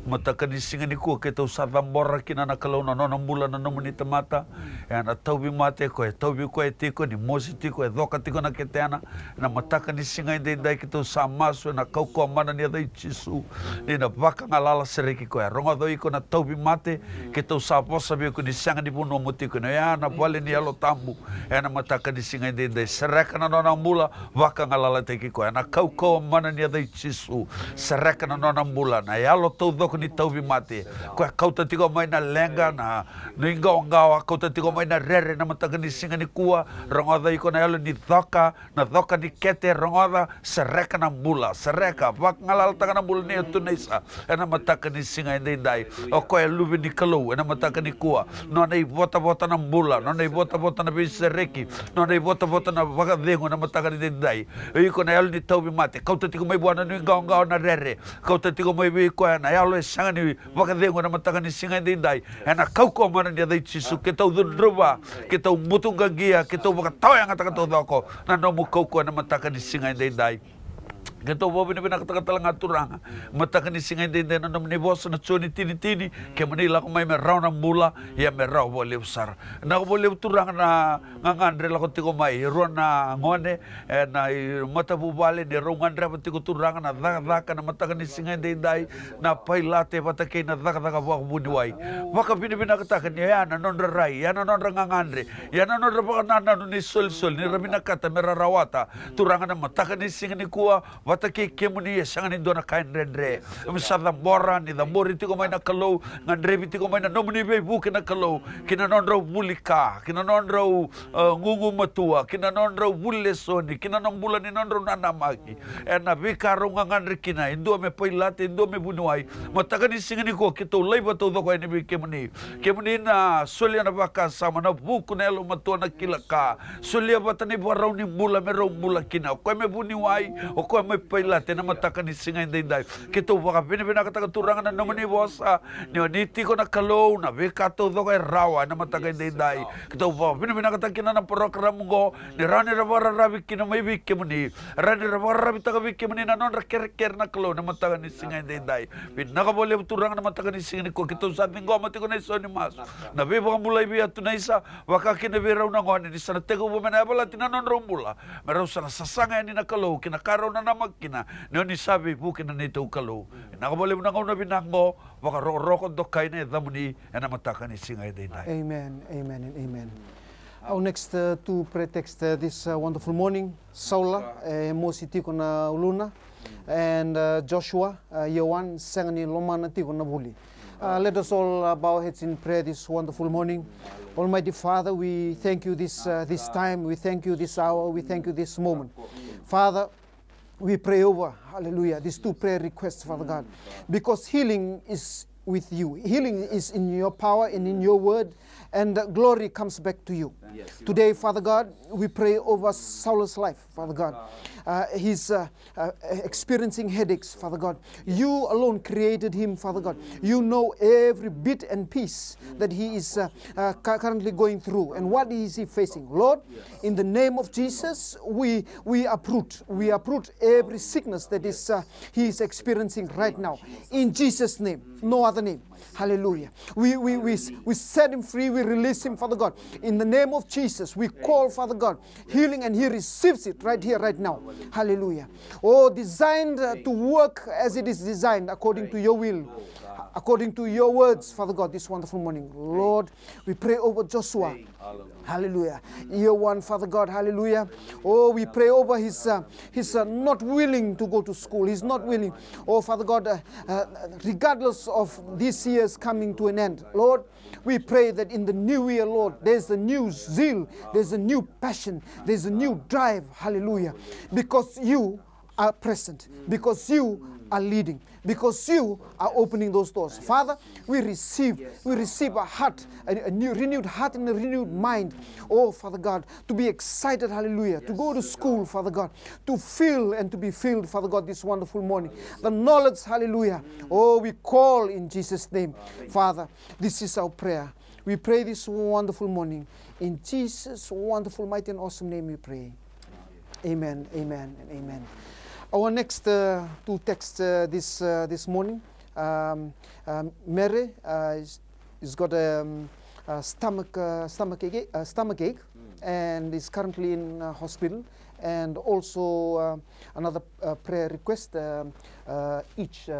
Mataka ni siga nikua keitou sa cabora kina na Kalou na nona bula na nomuni tamata. Ena tauvimate koya e tauvi koya tiko, ni mosi tiko, e coka tiko na ketena. Ena mataka ni siga edaidai keitou sa masu ena kaukauwa mana ni yaca i Jisu, ni na vakagalala sereki koya. Rogoca o iko na tauvimate, keitou sa vosa vei iko ni sega ni vanua mo tiko kina, oya na vale ni Yalo Tabu. Ena mataka ni siga edaidai, sereka na nona bula, vakagalalataki koya ena kaukauwa mana ni yaca i Jisu. Sereka na nona bula na yalo taucoko ni tauvimate, koya kauta tiko mai na leqa, na nuiqawaqawa, kauta tiko mai na rere ena mataka ni siga nikua. Rogoca iko na yalo ni coka, na coka ni kete, rogoca, sereka na bula, sereka, vakagalalataka na bula nei Atunaisa ena mataka ni siga edaidai. O koya e luve ni Kalou ena mataka nikua. Nona ivotavota na bula, nona ivotavota na veisereki, nona ivotavota na vakacegu ena mataka ni edaidai. O iko na yalo ni tauvimate, kauta tiko mai vua na nuiqawaqawa, na rere, kauta tiko mai vei koya na yalo e sega ni vakacegu ena mataka ni siga edaidai. Ena kaukauwa mana ni yaca i Jisu, keitou cudruva, keitou butuqaqia, keitou vakatawayagataka taucoko na nomu kaukauwa ena mataka ni siga edaidai. Keitou vakavinavinakataka tale ga, Turaga, mataka ni siga edaidai, na nomuni vosa na Joni tini tini, kemuni lako mai me rawa na bula, ia me rawa vakalevu sara. Vinaka vakalevu, Turaga, na gagadre lako tiko mai, e rua na gone ena matavuvale, ni rau gadreva tiko, Turaga, na cakacaka ena mataka ni siga edaidai, na pailate vata kei na cakacaka vakavuniwai. Vakavinavinakataka ni oya na nodra rai, oya na nodra gagadre, oya na nodra vakanananu ni solisoli, ni ra vinakata me ra rawata, Turaga, na mataka ni siga nikua, vata kei kemuni e sega ni dua na ka e dredre. Kemuni sa cabora, ni cabori tiko mai na Kalou, gadrevi tiko mai na nomuni veivuke na Kalou, ki na nodrau vuli ka, ki na nodrau, e, gugumatua, ki na nodrau vuli lesoni, ki na nodra bula ni nodrau nanamaki. Ena veika rau gagadre kina, e dua me pailate, e dua me vuniwai. Mataka ni siga nikua keitou laiva taucoko yani vei kemuni. Kemuni na solia na vakasama, na vuku, na yalomatua, na kila ka. Solia vata na ivakarau ni bula me rau bula kina. O koya me vuniwai, o koya me pailate ena mataka ni siga edaidai. Keitou vakavinavinakataka, Turaga, na nomuni vosa, ni oni tiko na Kalou, na veika taucoko e rawa ena mataka edaidai. Keitou vakavinavinakataka kina na porokaramu oqo, ni rawa ni ra vakararavi kina mai vei kemuni. Rawa ni ra vakararavitaka vei kemuni na nodra kerekere na Kalou ena mataka ni siga edaidai. Vinaka vakalevu, Turaga, na mataka ni siga nikua keitou sa ciqoma tiko na isau ni masu. Na veivakabulai vei Atunaisa, vaka kina vei rau na gone, ni sa na tekivu me na yavalati na nodrau bula, me rau sa na sasaga yani na Kalou ki na ka rau nanamaki kina, ni oni sa veivuke na neitou Kalou. Vinaka vakalevu na gauna vinaka oqo, vakarokoroko, dokai na yacamuni ena mataka ni siga edaidai. Amen, amen, and amen. Our next uh, two prayer text uh, this uh, wonderful morning. Saula, e mosi tiko na uluna, and uh, Joshua, uh, Ioan, sega ni lomana tiko na vuli. Uh, let us all uh, bow heads in prayer this wonderful morning. Almighty Father, we thank you this, uh, this time, we thank you this hour, we thank you this moment. Father, we pray over, hallelujah, these two prayer requests, Father God, because healing is with you. Healing is in your power and in your word, and uh, glory comes back to you. Today, Father God, we pray over Saul's life, Father God. Uh, he's uh, uh, experiencing headaches, Father God. You alone created him, Father God. You know every bit and piece that he is uh, uh, cu- currently going through and what is he facing. Lord, in the name of Jesus, we, we uproot, we uproot every sickness that is uh, he is experiencing right now. In Jesus' name, no other name. Hallelujah. We, we, we, we set him free, we release him, Father God. In the name of Jesus, we call, Father God, healing, and he receives it right here, right now. Hallelujah. Oh, designed uh, to work as it is designed according to your will, according to your words, Father God, this wonderful morning. Lord, we pray over Joshua. Hallelujah. Year one, Father God, hallelujah. Oh, we pray over his, uh, his uh, not willing to go to school. He's not willing. Oh, Father God, uh, uh, regardless of this year's coming to an end, Lord, we pray that in the new year, Lord, there's a new zeal, there's a new passion, there's a new drive. Hallelujah. Because you are present, because you are leading, because you are opening those doors. Father, we receive, we receive a heart, a, a new, renewed heart and a renewed mind. Oh, Father God, to be excited, hallelujah, to go to school, Father God, to feel and to be filled, Father God, this wonderful morning. The knowledge, hallelujah. Oh, we call in Jesus' name, Father. This is our prayer. We pray this wonderful morning. In Jesus' wonderful, mighty, and awesome name we pray. Amen, amen, and amen. Our next uh, two texts uh, this uh, this morning. Um, um, Mary uh, is, is got a, um, a stomach uh, stomach ache, uh, stomach ache, and is currently in uh, hospital. And also uh, another uh, prayer request, um uh, each uh,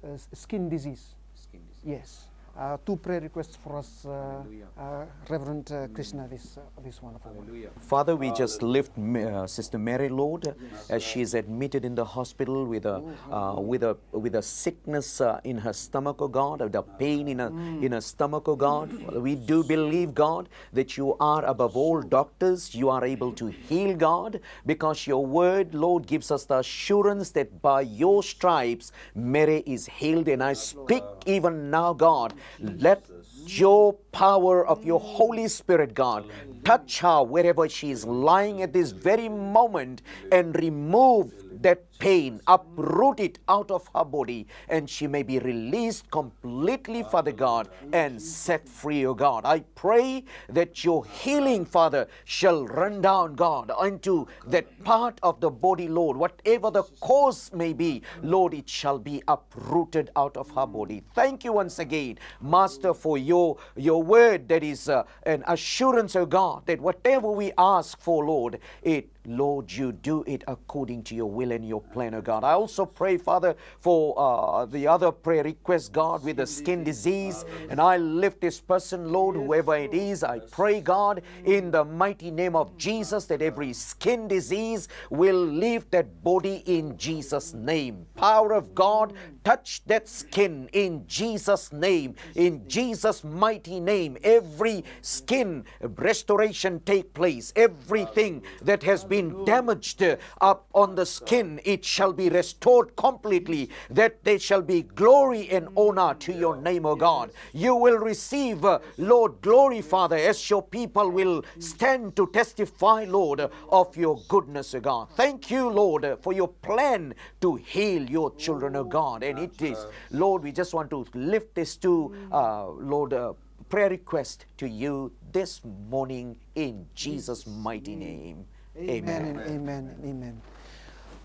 uh, skin disease. Skin disease. Yes. Uh, two prayer requests for us, uh, uh, Reverend uh, Krishna, this, uh, this wonderful one. Father, we just lift Ma- uh, Sister Mary, Lord, as she is admitted in the hospital with a uh, with a with a sickness uh, in her stomach, oh God, with a pain in her in her stomach, oh God. We do believe, God, that you are above all doctors. You are able to heal, God, because your word, Lord, gives us the assurance that by your stripes Mary is healed. And I speak even now, God, let your power of your Holy Spirit, God, touch her wherever she is lying at this very moment and remove that pain, uproot it out of her body, and she may be released completely, Father God, and set free, oh God. I pray that your healing, Father, shall run down, God, unto that part of the body, Lord. Whatever the cause may be, Lord, it shall be uprooted out of her body. Thank you once again, Master, for your, your word that is uh, an assurance, oh God, that whatever we ask for, Lord, it Lord, you do it according to your will and your plan, oh God. I also pray, Father, for uh, the other prayer request, God, with the skin disease. And I lift this person, Lord, whoever it is. I pray, God, in the mighty name of Jesus, that every skin disease will leave that body in Jesus' name. Power of God, touch that skin in Jesus' name, in Jesus' mighty name. Every skin restoration take place. Everything that has been damaged uh, up on the skin, it shall be restored completely, that there shall be glory and honor to your name, O God. You will receive, uh, Lord, glory, Father, as your people will stand to testify, Lord, of your goodness, O God. Thank you, Lord, for your plan to heal your children, O God. And it is, Lord, we just want to lift this to, uh, Lord, uh, prayer request to you this morning in Jesus' mighty name. Amen. Amen and amen and amen.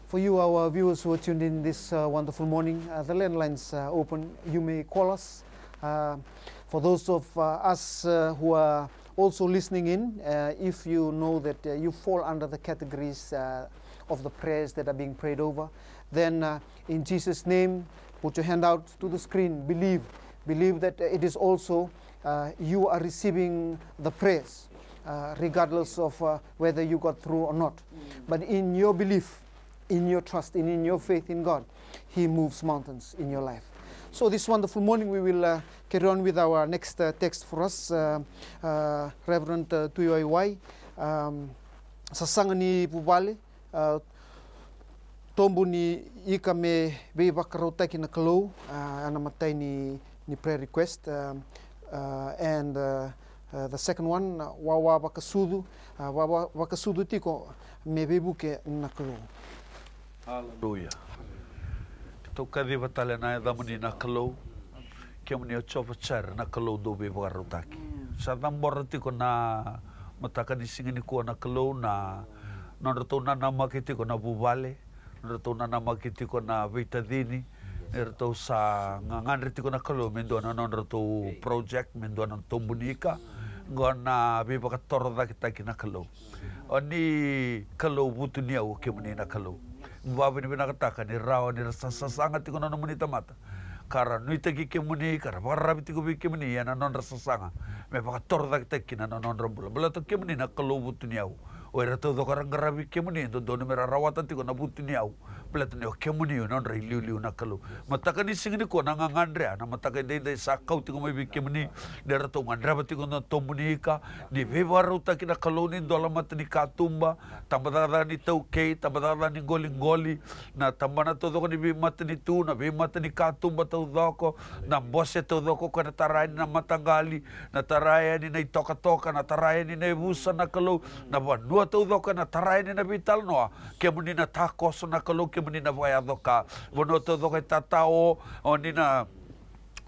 For you, our viewers who are tuned in this uh, wonderful morning, uh, the landlines are open. You may call us. Uh, for those of uh, us uh, who are also listening in, uh, if you know that uh, you fall under the categories uh, of the prayers that are being prayed over, then uh, in Jesus' name, put your hand out to the screen. Believe, believe that uh, it is also uh, you are receiving the prayers. uh, regardless of, uh, whether you got through or not. But in your belief, in your trust, and in your faith in God, He moves mountains in your life. So this wonderful morning, we will, uh, carry on with our next, uh, text for us, uh, uh, Reverend, uh, Tuiwaiwai. Um, sasaga ni vuvale, uh, tobu ni ika me veivakarautaki na Kalou, uh, ena imatai ni, ni prayer request, um, uh, and, uh, uh, the second one, uh, wawa vakasucu, uh, wawa vakasucu tiko me veivuke na Kalou. Haleluya. Keitou kaciva tale na yacamuni na Kalou. Kemuni o Jiova Jaire, na Kalou dau veivakarautaki. Sa cabora tiko na mataka ni siga nikua na Kalou na nodratou nanamaki tiko na vuvale, nodratou nanamaki tiko na veitacini, eratou sa gagadre tiko na Kalou me dua na nodratou project, me dua na tobu ni ika. Qo na veivakatorocaketaki na Kalou. O ni Kalou vutuniyau, o kemuni na Kalou. Vavinavinakataka ni rawa ni ra sa sasaga tiko na nomuni tamata ka ra nuitaki kemuni, ka ra vakararavi tiko vei kemuni ena nodra sasaga me vakatorocaketaki kina na nodra bula. Baleta o kemuni na Kalou vutuniyau. O ira taucoko era qaravi kemuni, e dodonu me ra rawata tiko na vutuniyau. Baleta ni o kemuni o nodra iliuliu na Kalou. Mataka ni siga nikua na gagadre, na mataka edaidai sa kau tiko mai vei kemuni, ni ratou gadreva tiko na tobu ni ika, ni veivakarautaki na Kalou ni dola mata ni katuba, tabacakacaka ni taukei, tabacakacaka ni qoliqoli, na tabana taucoko ni veimatanitu, na veimata ni katuba taucoko, na bose taucoko ko na tara yani na mataqali, na tara yani na itokatoka, na tara yani na yavusa na Kalou, na vanua taucoko ena tara yani na veitalanoa. Kemuni na takoso na Kalou, kemuni na vakayaco ka. Vanua taucoko e tatao, o ni na,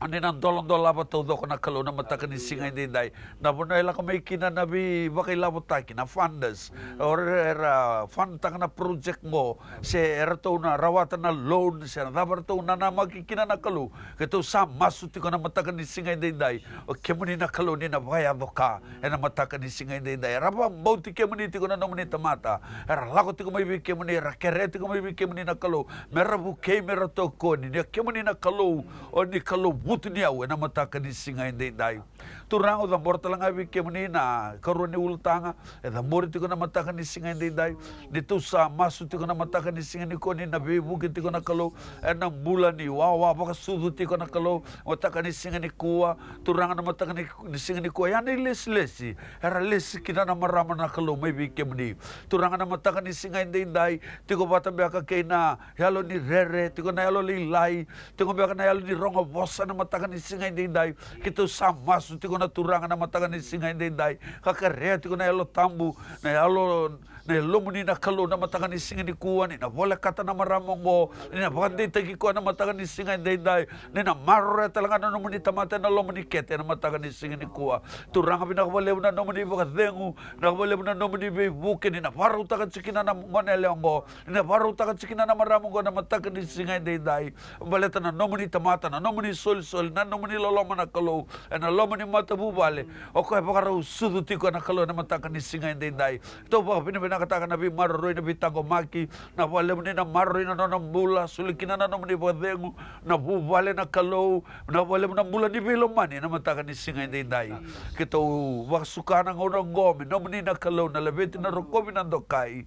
o ni na dolodolava taucoko na Kalou na mataka ni siga edaidai. Na vanua e lako mai kina na veivakailavotaki, na funders, o ira era fundtaka na project qo, se eratou na rawata na loan, se na cava eratou nanamaki kina na Kalou. Keitou sa masu tiko na mataka ni siga edaidai, o kemuni na Kalou ni na vakayaco ka. Ena mataka ni siga edaidai era vakabauti kemuni tiko na nomuni tamata, era lako tiko mai vei kemuni, era kerea tiko mai vei kemuni na Kalou me ra vukei, me ra tokoni, ni o kemuni na Kalou, o ni Kalou vutuniyau ena mataka ni siga edaidai. Turaga, au cabora tale ga vei kemuni na ikarua ni ulutaga e cabori tiko na mataka ni siga edaidai. Ni tou sa masu tiko na mataka ni siga nikua ni na veivuke tiko na Kalou ena bula ni wawa vakasucu tiko na Kalou. Mataka ni siga nikua, Turaga, na mataka ni, ni siga nikua, ya na ilesilesi era lesi kina na marama na Kalou mai vei kemuni. Turaga, na mataka ni siga edaidai, tiko vata beka kei na yalo ni rere, tiko na yalo lailai, tiko beka na yalo ni rogo vosa na mataka ni siga edaidai. Keitou sa masu tiko na Turaga na mataka ni siga edaidai, ka kerea tiko na Yalo Tabu, na yalo, na Yalomuni na Kalou na mataka ni siga nikua, ni na volekata na marama oqo, ni na vakadeitaki koya na mataka ni siga edaidai, ni na maroroya tale ga na nomuni tamata ena loma ni kete ena mataka ni siga nikua. Turaga, vinaka vakalevu na nomuni vakacegu, vinaka vakalevu na nomuni veivuke, ni na vakarautaka tiko kina na gone yalewa oqo, ni na vakarautaka tiko kina na marama oqo na mataka ni siga edaidai. Baleta na nomuni tamata, na nomuni solisoli, na nomuni loloma na Kalou, ena loma ni matavuvale, o koya e vakarau sucu tiko na Kalou ena mataka ni siga edaidai. Tou vakavinavinakataka na veimaroroi, na veitaqomaki, na vakalevu ni na maroroi na nona bula, soli kina na nomuni vakacegu, na vuvale na Kalou, na vakalevu na bula ni veilomani ena mataka ni siga edaidai. Keitou vakasuka na gauna oqo me nomuni na Kalou, na laveti, na rokovi, na dokai.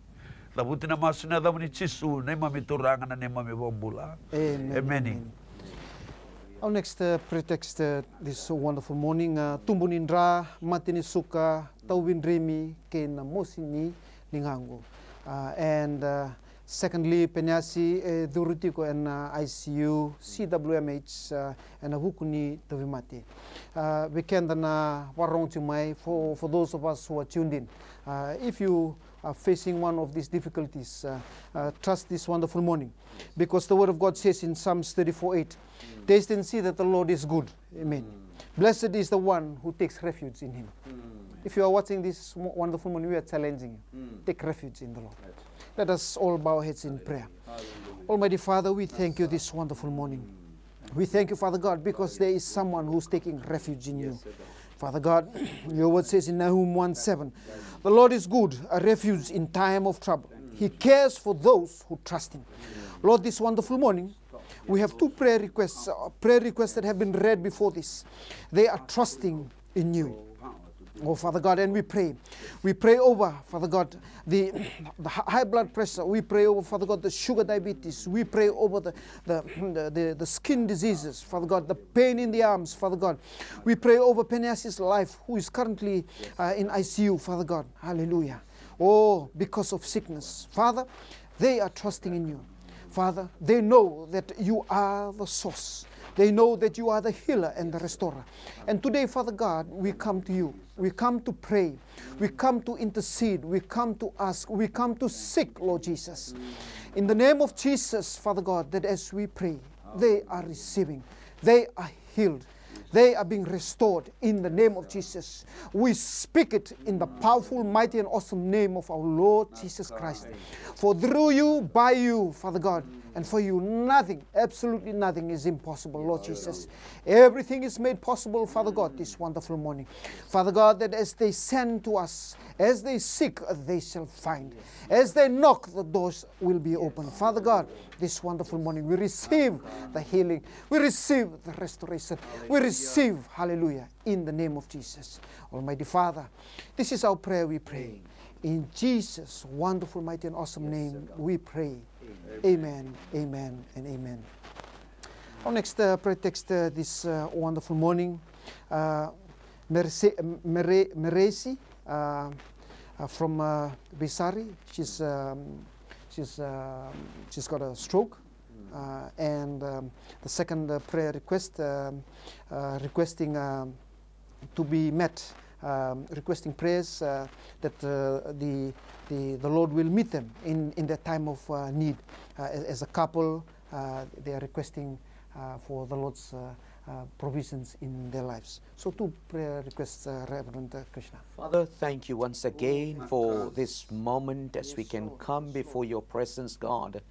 Cavuti na masu ena yacamuni Jisu, neimami Turaga, na neimami iVakabula. Emeni. Emeni. Our next, uh, prayer text, uh, this wonderful morning, uh, tubu ni dra, mate ni suka, tauvi drimi, kei na mosi ni ligaqu. Uh, and, uh, secondly, Peneyasi e curu tiko ena, uh, I C U, C W M H, uh, ena vuku ni tauvimate. Uh, vei keda na vakarorogo tiko mai, for, for those of us who are tuned in, uh, if you are facing one of these difficulties, uh, uh, trust this wonderful morning. Because the word of God says in Psalms thirty-four eight, "Taste and see that the Lord is good." Amen. Blessed is the one who takes refuge in him. If you are watching this mo-, wonderful morning, we are challenging you. Take refuge in the Lord. Let us all bow our heads in prayer. Almighty Father, we thank you this wonderful morning. We thank you, Father God, because there is someone who's taking refuge in you. Father God, your word says in Nahum one seven, "The Lord is good, a refuge in time of trouble. He cares for those who trust him." Lord, this wonderful morning, we have two prayer requests, uh, prayer requests that have been read before this. They are trusting in you. Oh, Father God, and we pray. We pray over, Father God, the, the hi- high blood pressure. We pray over, Father God, the sugar diabetes. We pray over the, the, the, the, the skin diseases, Father God, the pain in the arms, Father God. We pray over Penasi's life, who is currently uh, in I C U, Father God. Hallelujah. Oh, because of sickness. Father, they are trusting in you. Father, they know that you are the source. They know that you are the healer and the restorer. And today, Father God, we come to you. We come to pray. We come to intercede. We come to ask. We come to seek, Lord Jesus. In the name of Jesus, Father God, that as we pray, they are receiving. They are healed. They are being restored in the name of Jesus. We speak it in the powerful, mighty, and awesome name of our Lord Jesus Christ. For through you, by you, Father God, and for you, nothing, absolutely nothing is impossible, Lord Jesus. Everything is made possible, Father God, this wonderful morning. Father God, that as they send to us, as they seek, they shall find. As they knock, the doors will be open. Father God, this wonderful morning, we receive the healing. We receive the restoration. We receive, hallelujah, in the name of Jesus. Almighty Father, this is our prayer we pray. In Jesus' wonderful, mighty, and awesome name we pray. Amen, amen, and amen. Our next uh, prayer text uh, this uh, wonderful morning, uh, Merese- Mere- Meresi uh, uh, from uh, Veisari. She's, um, she's, um, she's got a stroke. Uh, and um, the second uh, prayer request, um, uh, requesting um, to be met, um, requesting prayers uh, that uh, the, the, the Lord will meet them in, in their time of uh, need. Uh, as, as a couple, uh, they are requesting uh, for the Lord's uh, uh, provisions in their lives. So two prayer requests, uh, Reverend uh, Krishna. Father, thank you once again for this moment as we can come before your presence, God.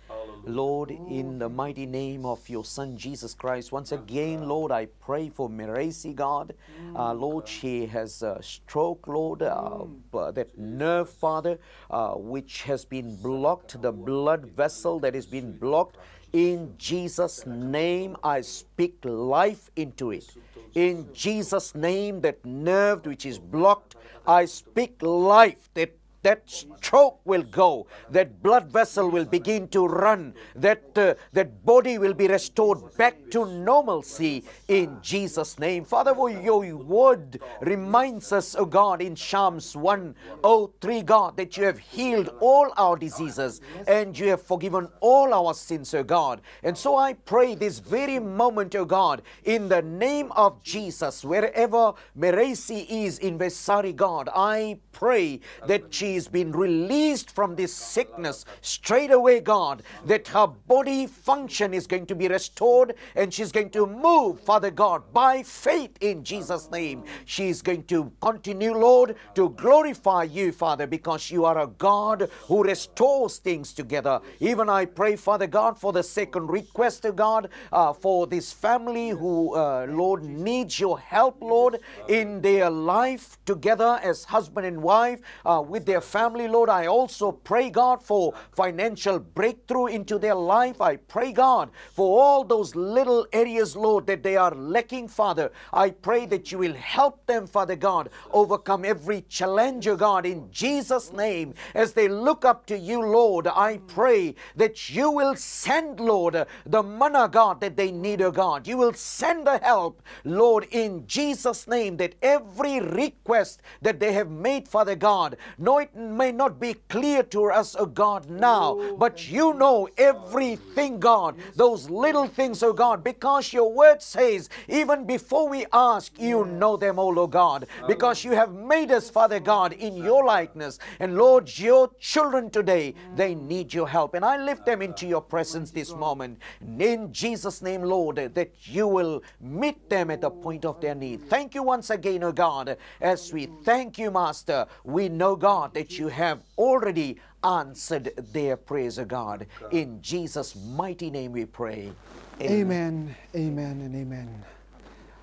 Lord, in the mighty name of your Son Jesus Christ, once again, Lord, I pray for Meresi, God. Uh, Lord, she has a stroke, Lord, uh, b- that nerve, Father, uh, which has been blocked, the blood vessel that has been blocked. In Jesus' name, I speak life into it. In Jesus' name, that nerve which is blocked, I speak life. That that stroke will go, that blood vessel will begin to run, that uh, that body will be restored back to normalcy in Jesus' name. Father, for your word reminds us, oh God, in Psalms one oh three, God, that you have healed all our diseases and you have forgiven all our sins, oh God. And so I pray this very moment, oh God, in the name of Jesus, wherever Meresi is in Veisari, God, I pray that she has been released from this sickness straight away, God, that her body function is going to be restored and she's going to move, Father God, by faith in Jesus' name. She is going to continue, Lord, to glorify you, Father, because you are a God who restores things together. Even I pray, Father God, for the second request, oh God, uh, for this family who, uh, Lord, needs your help, Lord, in their life together as husband and wife, uh, with their family, Lord. I also pray, God, for financial breakthrough into their life. I pray, God, for all those little areas, Lord, that they are lacking, Father. I pray that you will help them, Father God, overcome every challenge, oh God, in Jesus' name. As they look up to you, Lord, I pray that you will send, Lord, the manna, God, that they need, oh God. You will send the help, Lord, in Jesus' name, that every request that they have made, Father God, no, it may not be clear to us, oh God, now, but you know everything, God, those little things, oh God, because your word says, even before we ask, you know them all, oh God, because you have made us, Father God, in your likeness. And Lord, your children today, they need your help. And I lift them into your presence this moment. In Jesus' name, Lord, that you will meet them at the point of their need. Thank you once again, oh God. As we thank you, Master, we know, God, that you have already answered their prayers, oh God. In Jesus' mighty name we pray. Amen. Amen, amen, and amen.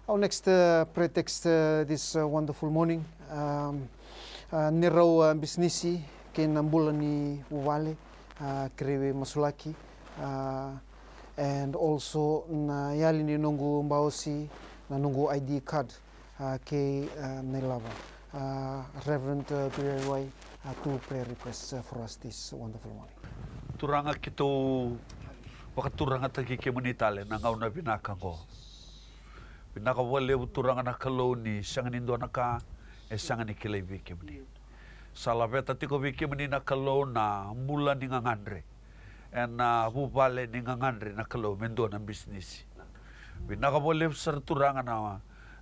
Our next uh, prayer text uh, this uh, wonderful morning. Um, uh, ni rau uh, bisinisi kei na bula ni vuvale, uh, kerei veimasulaki, uh, and also na yali ni noqu baosi, na noqu I D card, uh, kei uh, na ilavo. Uh, Reverend uh, Duriwai, uh, two prayer requests uh, for us this wonderful morning. Turaga, keitou vakaturagataki kemuni tale na gauna vinaka oqo. Vinaka vakalevu Turaga na Kalou ni sega ni dua na ka e sega ni kilai vei kemuni. Sa laveta tiko vei kemuni na Kalou na bula ni gagadre ena vuvale ni gagadre na Kalou me dua na bisinisi. Vinaka vakalevu sara Turaga na,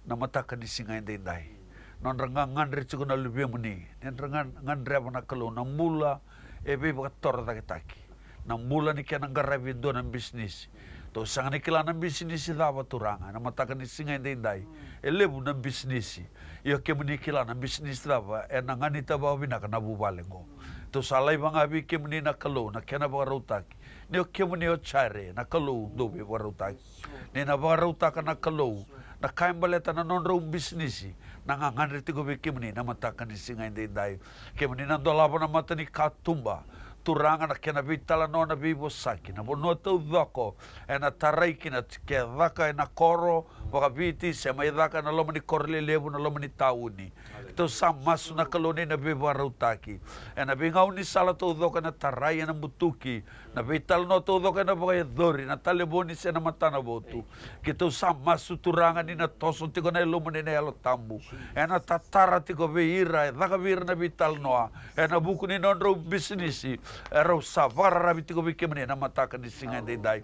na mataka ni siga edaidai. Nodra gagadre tiko na luvemuni, nodra ga- gadreva na Kalou na bula e veivakatorocaketaki, na bula ni kena qaravi e dua na bisinisi. Tou sega ni kila na bisinisi cava Turaga ena mataka ni siga edaidai. E levu na bisinisi. Ia kemuni kila na bisinisi cava ena ganita vakavinaka na vuvale oqo. Tou sa laiva ga vei kemuni na Kalou na kena vakarautaki. Ni o kemuni o Jaire na Kalou dau veivakarautaki. Ni na vakarautaka na Kalou na ka e baleta na nodrau bisinisi, na gagadre tiko vei kemuni na mataka ni siga edaidai. Kemuni na dolava na mata ni katuba, Turaga, na kena veitalanoa, na veivosaki, na vanua taucoko ena tarai kina, ke caka ena koro vakaviti se mai caka ena loma ni koro lelevu, na loma ni tauni. Keitou sa masu na Kalou ni na veivakarautaki ena veigaunisala taucoko ena tarai, ena butuki, na veitalanoa taucoko ena vakayacori ena talevoni se na matanavotu. Keitou sa masu Turaga ni na toso tiko na yalomuni na Yalo Tabu, ena tatara tiko vei ira e caka vei ira na veitalanoa ena vuku ni nodrau bisinisi, erau sa vakararavi tiko vei kemuni na mataka ni siga edaidai.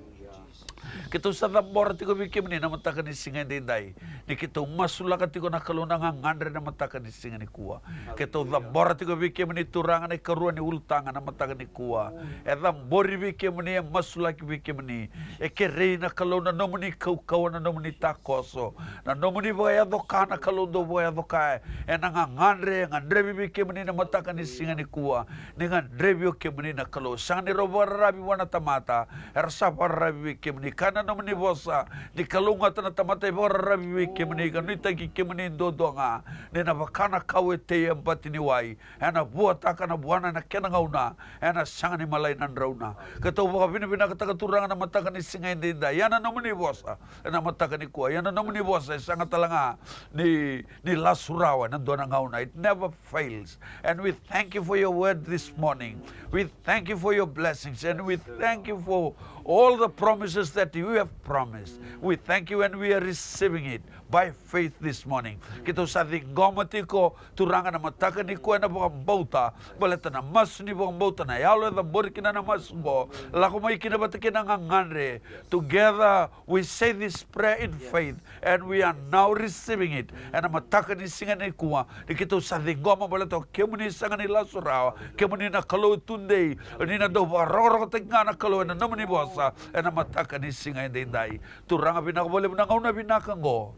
Keitou sa cabora tiko vei kemuni na mataka ni siga edaidai, ni keitou masulaka tiko na Kalou na gagadre na mataka ni siga nikua. Keitou cabora tiko vei kemuni Turaga na ikarua ni ulutaga na mataka nikua. E cabori vei kemuni, e masulaki vei kemuni. E kerei na Kalou na nomuni kaukauwa, na nomuni takoso, na nomuni vakayaco ka na Kalou dau vakayaco ka ena gagadre e gadrevi vei kemuni na mataka ni siga nikua. Ni gadrevi o kemuni na Kalou, sega ni rau vakararavi vua na tamata, era sa vakararavi vei kemuni. Kaya na nomuni vosa ni kalougata na tamata e vakararavi vei kemuni ka nuitaki kemuni duadua ga. Ni na vaka na kau e tei e bati ni wai, ena vuataka na vuana ena kena gauna, ena sega ni malai na drauna. Keitou vakavinavinakataka Turaga na mataka ni siga edaidai, ia na nomuni vosa ena mataka nikua, ia na nomuni vosa e sega tale ga ni, ni lasu rawa ena dua na gauna. It never fails. And we thank you for your word this morning. We thank you for your blessings. And we thank you for all the promises that you have promised. We thank you and we are receiving it by faith this morning. Keitou sa ciqoma tiko Turaga na mataka nikua ena vakabauta, baleta na masu ni vakabauta, na yalo e cabori kina na masu oqo, lako mai kina vata kei na gagadre. Together we say this prayer in faith, and we are now receiving it. Ena mataka ni siga nikua, ni keitou sa ciqoma baleta o kemuni sega ni lasu rawa, kemuni na Kalou tudei, ni na dau vakarokorokotaki ga na Kalou ena nomuni vosa ena mataka ni siga edaidai. Turaga, vinaka vakalevu na gauna vinaka oqo.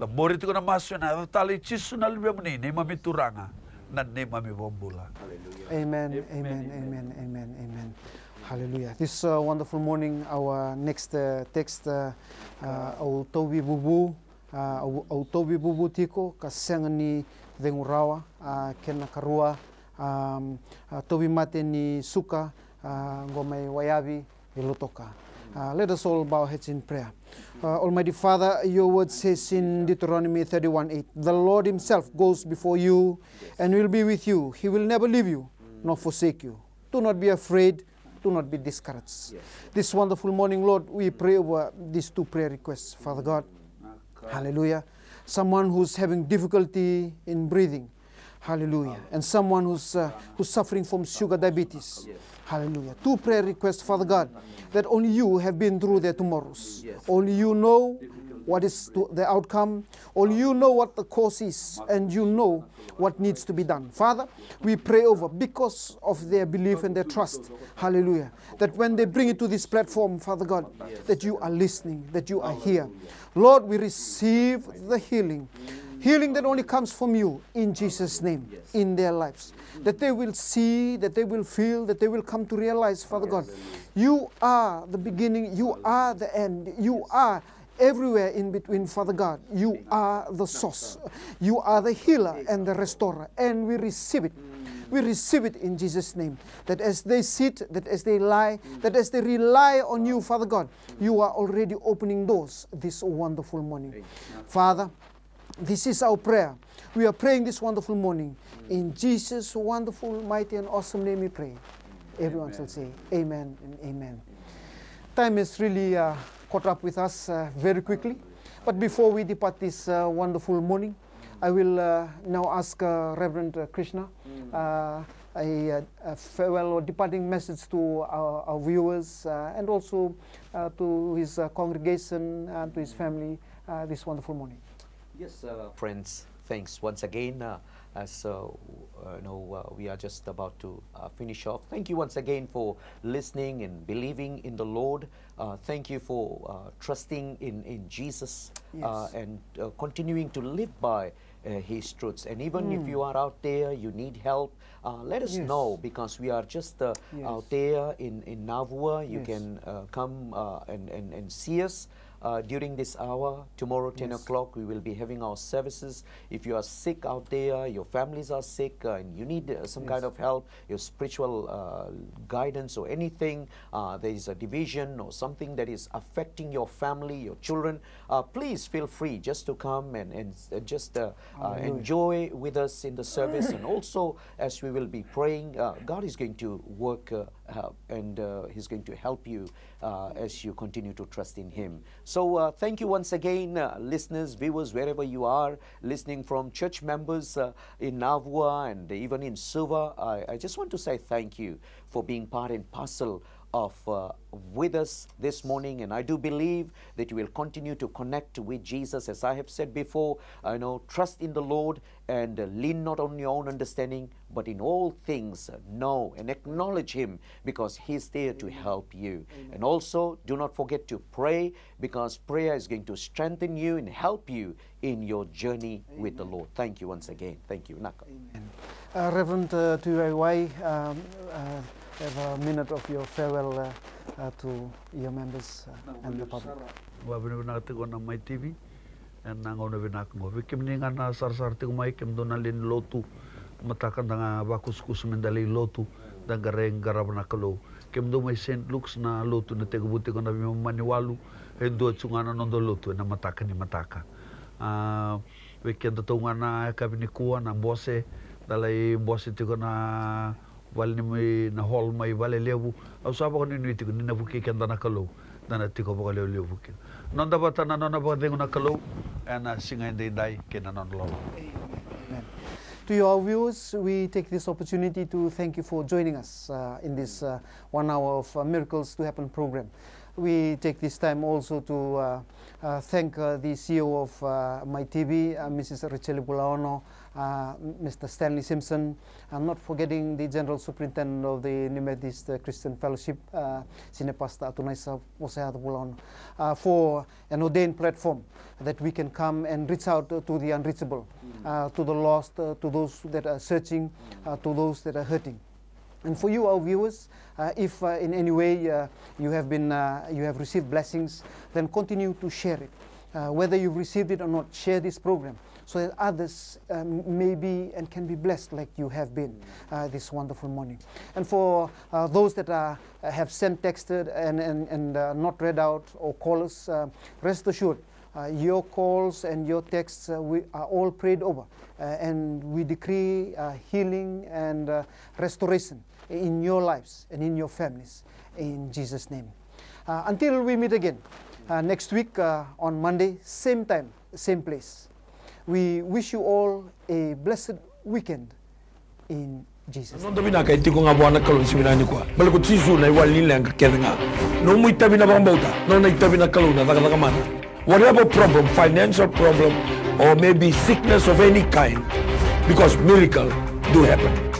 Cabori tiko na masu ena yaca talei i Jisu na Luvemuni, neimami Turaga, na neimami iVakabula. Amen, amen, amen, amen, amen. Hallelujah. This uh, wonderful morning, our next uh, text, uh, uh, au tauvi vuvu, uh, au, au tauvi vuvu tiko ka sega ni cegu rawa, uh, kena karua, um, uh, tauvi mate ni suka, uh, qo mai Waiyavi, e Lautoka. Uh, let us all bow heads in prayer. Uh, Almighty Father, your word says in Deuteronomy thirty-one eight, "The Lord himself goes before you and will be with you. He will never leave you nor forsake you. Do not be afraid, do not be discouraged." This wonderful morning, Lord, we pray over these two prayer requests, Father God. Hallelujah. Someone who's having difficulty in breathing. Hallelujah. And someone who's, uh, who's suffering from sugar diabetes. Hallelujah. Two prayer requests, Father God, that only you have been through their tomorrows. Only you know what is to, the outcome. Only you know what the cause is, and you know what needs to be done. Father, we pray over because of their belief and their trust. Hallelujah. That when they bring it to this platform, Father God, that you are listening, that you are here. Lord, we receive the healing. Healing that only comes from you in Jesus' name in their lives. That they will see, that they will feel, that they will come to realize, Father God, you are the beginning, you are the end, you are everywhere in between, Father God. You are the source. You are the healer and the restorer. And we receive it. We receive it in Jesus' name. That as they sit, that as they lie, that as they rely on you, Father God, you are already opening doors this wonderful morning. Father, This is our prayer. We are praying this wonderful morning. In Jesus' wonderful, mighty, and awesome name we pray. Everyone shall say, "Amen and amen." Time has really uh, caught up with us uh, very quickly. But before we depart this uh, wonderful morning, I will uh, now ask uh, Reverend uh, Krishna uh, a, a farewell or departing message to our, our viewers uh, and also uh, to his uh, congregation and to his family uh, this wonderful morning. Yes, uh, friends, thanks once again. Uh, as uh, w- uh, you know, uh, we are just about to uh, finish off. Thank you once again for listening and believing in the Lord. Uh, thank you for uh, trusting in, in Jesus uh, Yes. and uh, continuing to live by uh, His truths. And even if you are out there, you need help, uh, let us Yes. know, because we are just uh, Yes. out there in, in Navua. You Yes. can uh, come uh, and, and, and see us uh, during this hour. Tomorrow, ten Yes. o'clock, we will be having our services. If you are sick out there, your families are sick, uh, and you need uh, some kind Yes. of help, your spiritual uh, guidance or anything, uh, there is a division or something that is affecting your family, your children, uh, please feel free just to come and, and uh, just uh, uh, Hallelujah. enjoy with us in the service. And also, as we will be praying, uh, God is going to work uh, uh, and uh, He's going to help you uh, as you continue to trust in Him. So, uh, thank you once again, uh, listeners, viewers, wherever you are listening from, church members uh, in Navua and even in Suva. I, I just want to say thank you for being part and parcel of uh, with us this morning, and I do believe that you will continue to connect with Jesus. As I have said before, I know, trust in the Lord and uh, lean not on your own understanding, but in all things uh, know and acknowledge Him, because He's there to help you. And also, do not forget to pray, because prayer is going to strengthen you and help you in your journey with the Lord. Thank you once again. Thank you, Naka. Uh, Reverend uh, Tuivai, um, uh, have a minute of your farewell uh, uh, to your members uh, and the public. Vakavinavinaka tiko na Mai T V ena gauna vinaka oqo. Vei kemuni ga na sarasara tiko mai, kemudou na lewe ni lotu, mataka da ga vakusakusa me da lai lotu, da qai rai qarava na Kalou. Kemudou mai Saint Luke's, na lotu na tekivu tiko na veimama ni walu, e dua tiko ga na noda lotu ena mataka ni mataka. A, vei kedatou ga na yakavi nikua, na bose, da lai bose tiko na vale ni mai, na hall mai Valelevu. Au sa vakanuinui tiko ni na vukei keda na Kalou, da na tiko vakalewelevu kina. Noda vata na nona vakacegu na Kalou ena siga edaidai kei na nona loloma. Amen. To you, our viewers, we take this opportunity to thank you for joining us uh, in this uh, one hour of uh, Miracles to Happen program. We take this time also to uh, uh, thank uh, the C E O of uh, Mai T V, uh, Missus Richeli Bulaono, uh, Mister Stanley Simpson, and not forgetting the General Superintendent of the New Methodist uh, Christian Fellowship, uh, Senior Pastor Atunaisa Vosayatu Bulaono, uh, for an ordained platform that we can come and reach out to the unreachable, uh, to the lost, uh, to those that are searching, uh, to those that are hurting. And for you, our viewers, uh, if uh, in any way uh, you have been uh, you have received blessings, then continue to share it. Uh, whether you've received it or not, share this program so that others um, may be and can be blessed like you have been uh, this wonderful morning. And for uh, those that are, have sent, texted, and, and, and uh, not read out or call us, uh, rest assured, uh, your calls and your texts uh, we are all prayed over, uh, and we decree uh, healing and uh, restoration in your lives and in your families, in Jesus' name. Uh, until we meet again uh, next week uh, on Monday, same time, same place. We wish you all a blessed weekend in Jesus' name. Noda vinaka e tiko ga vua na Kalou ni siga vinaka nikua. Baleta ko Jisu na iwali ni leqa kece ga. Nomu itavi na vakabauta, nona itavi na Kalou na cakacaka mana. Whatever problem, financial problem, or maybe sickness of any kind, because miracle do happen.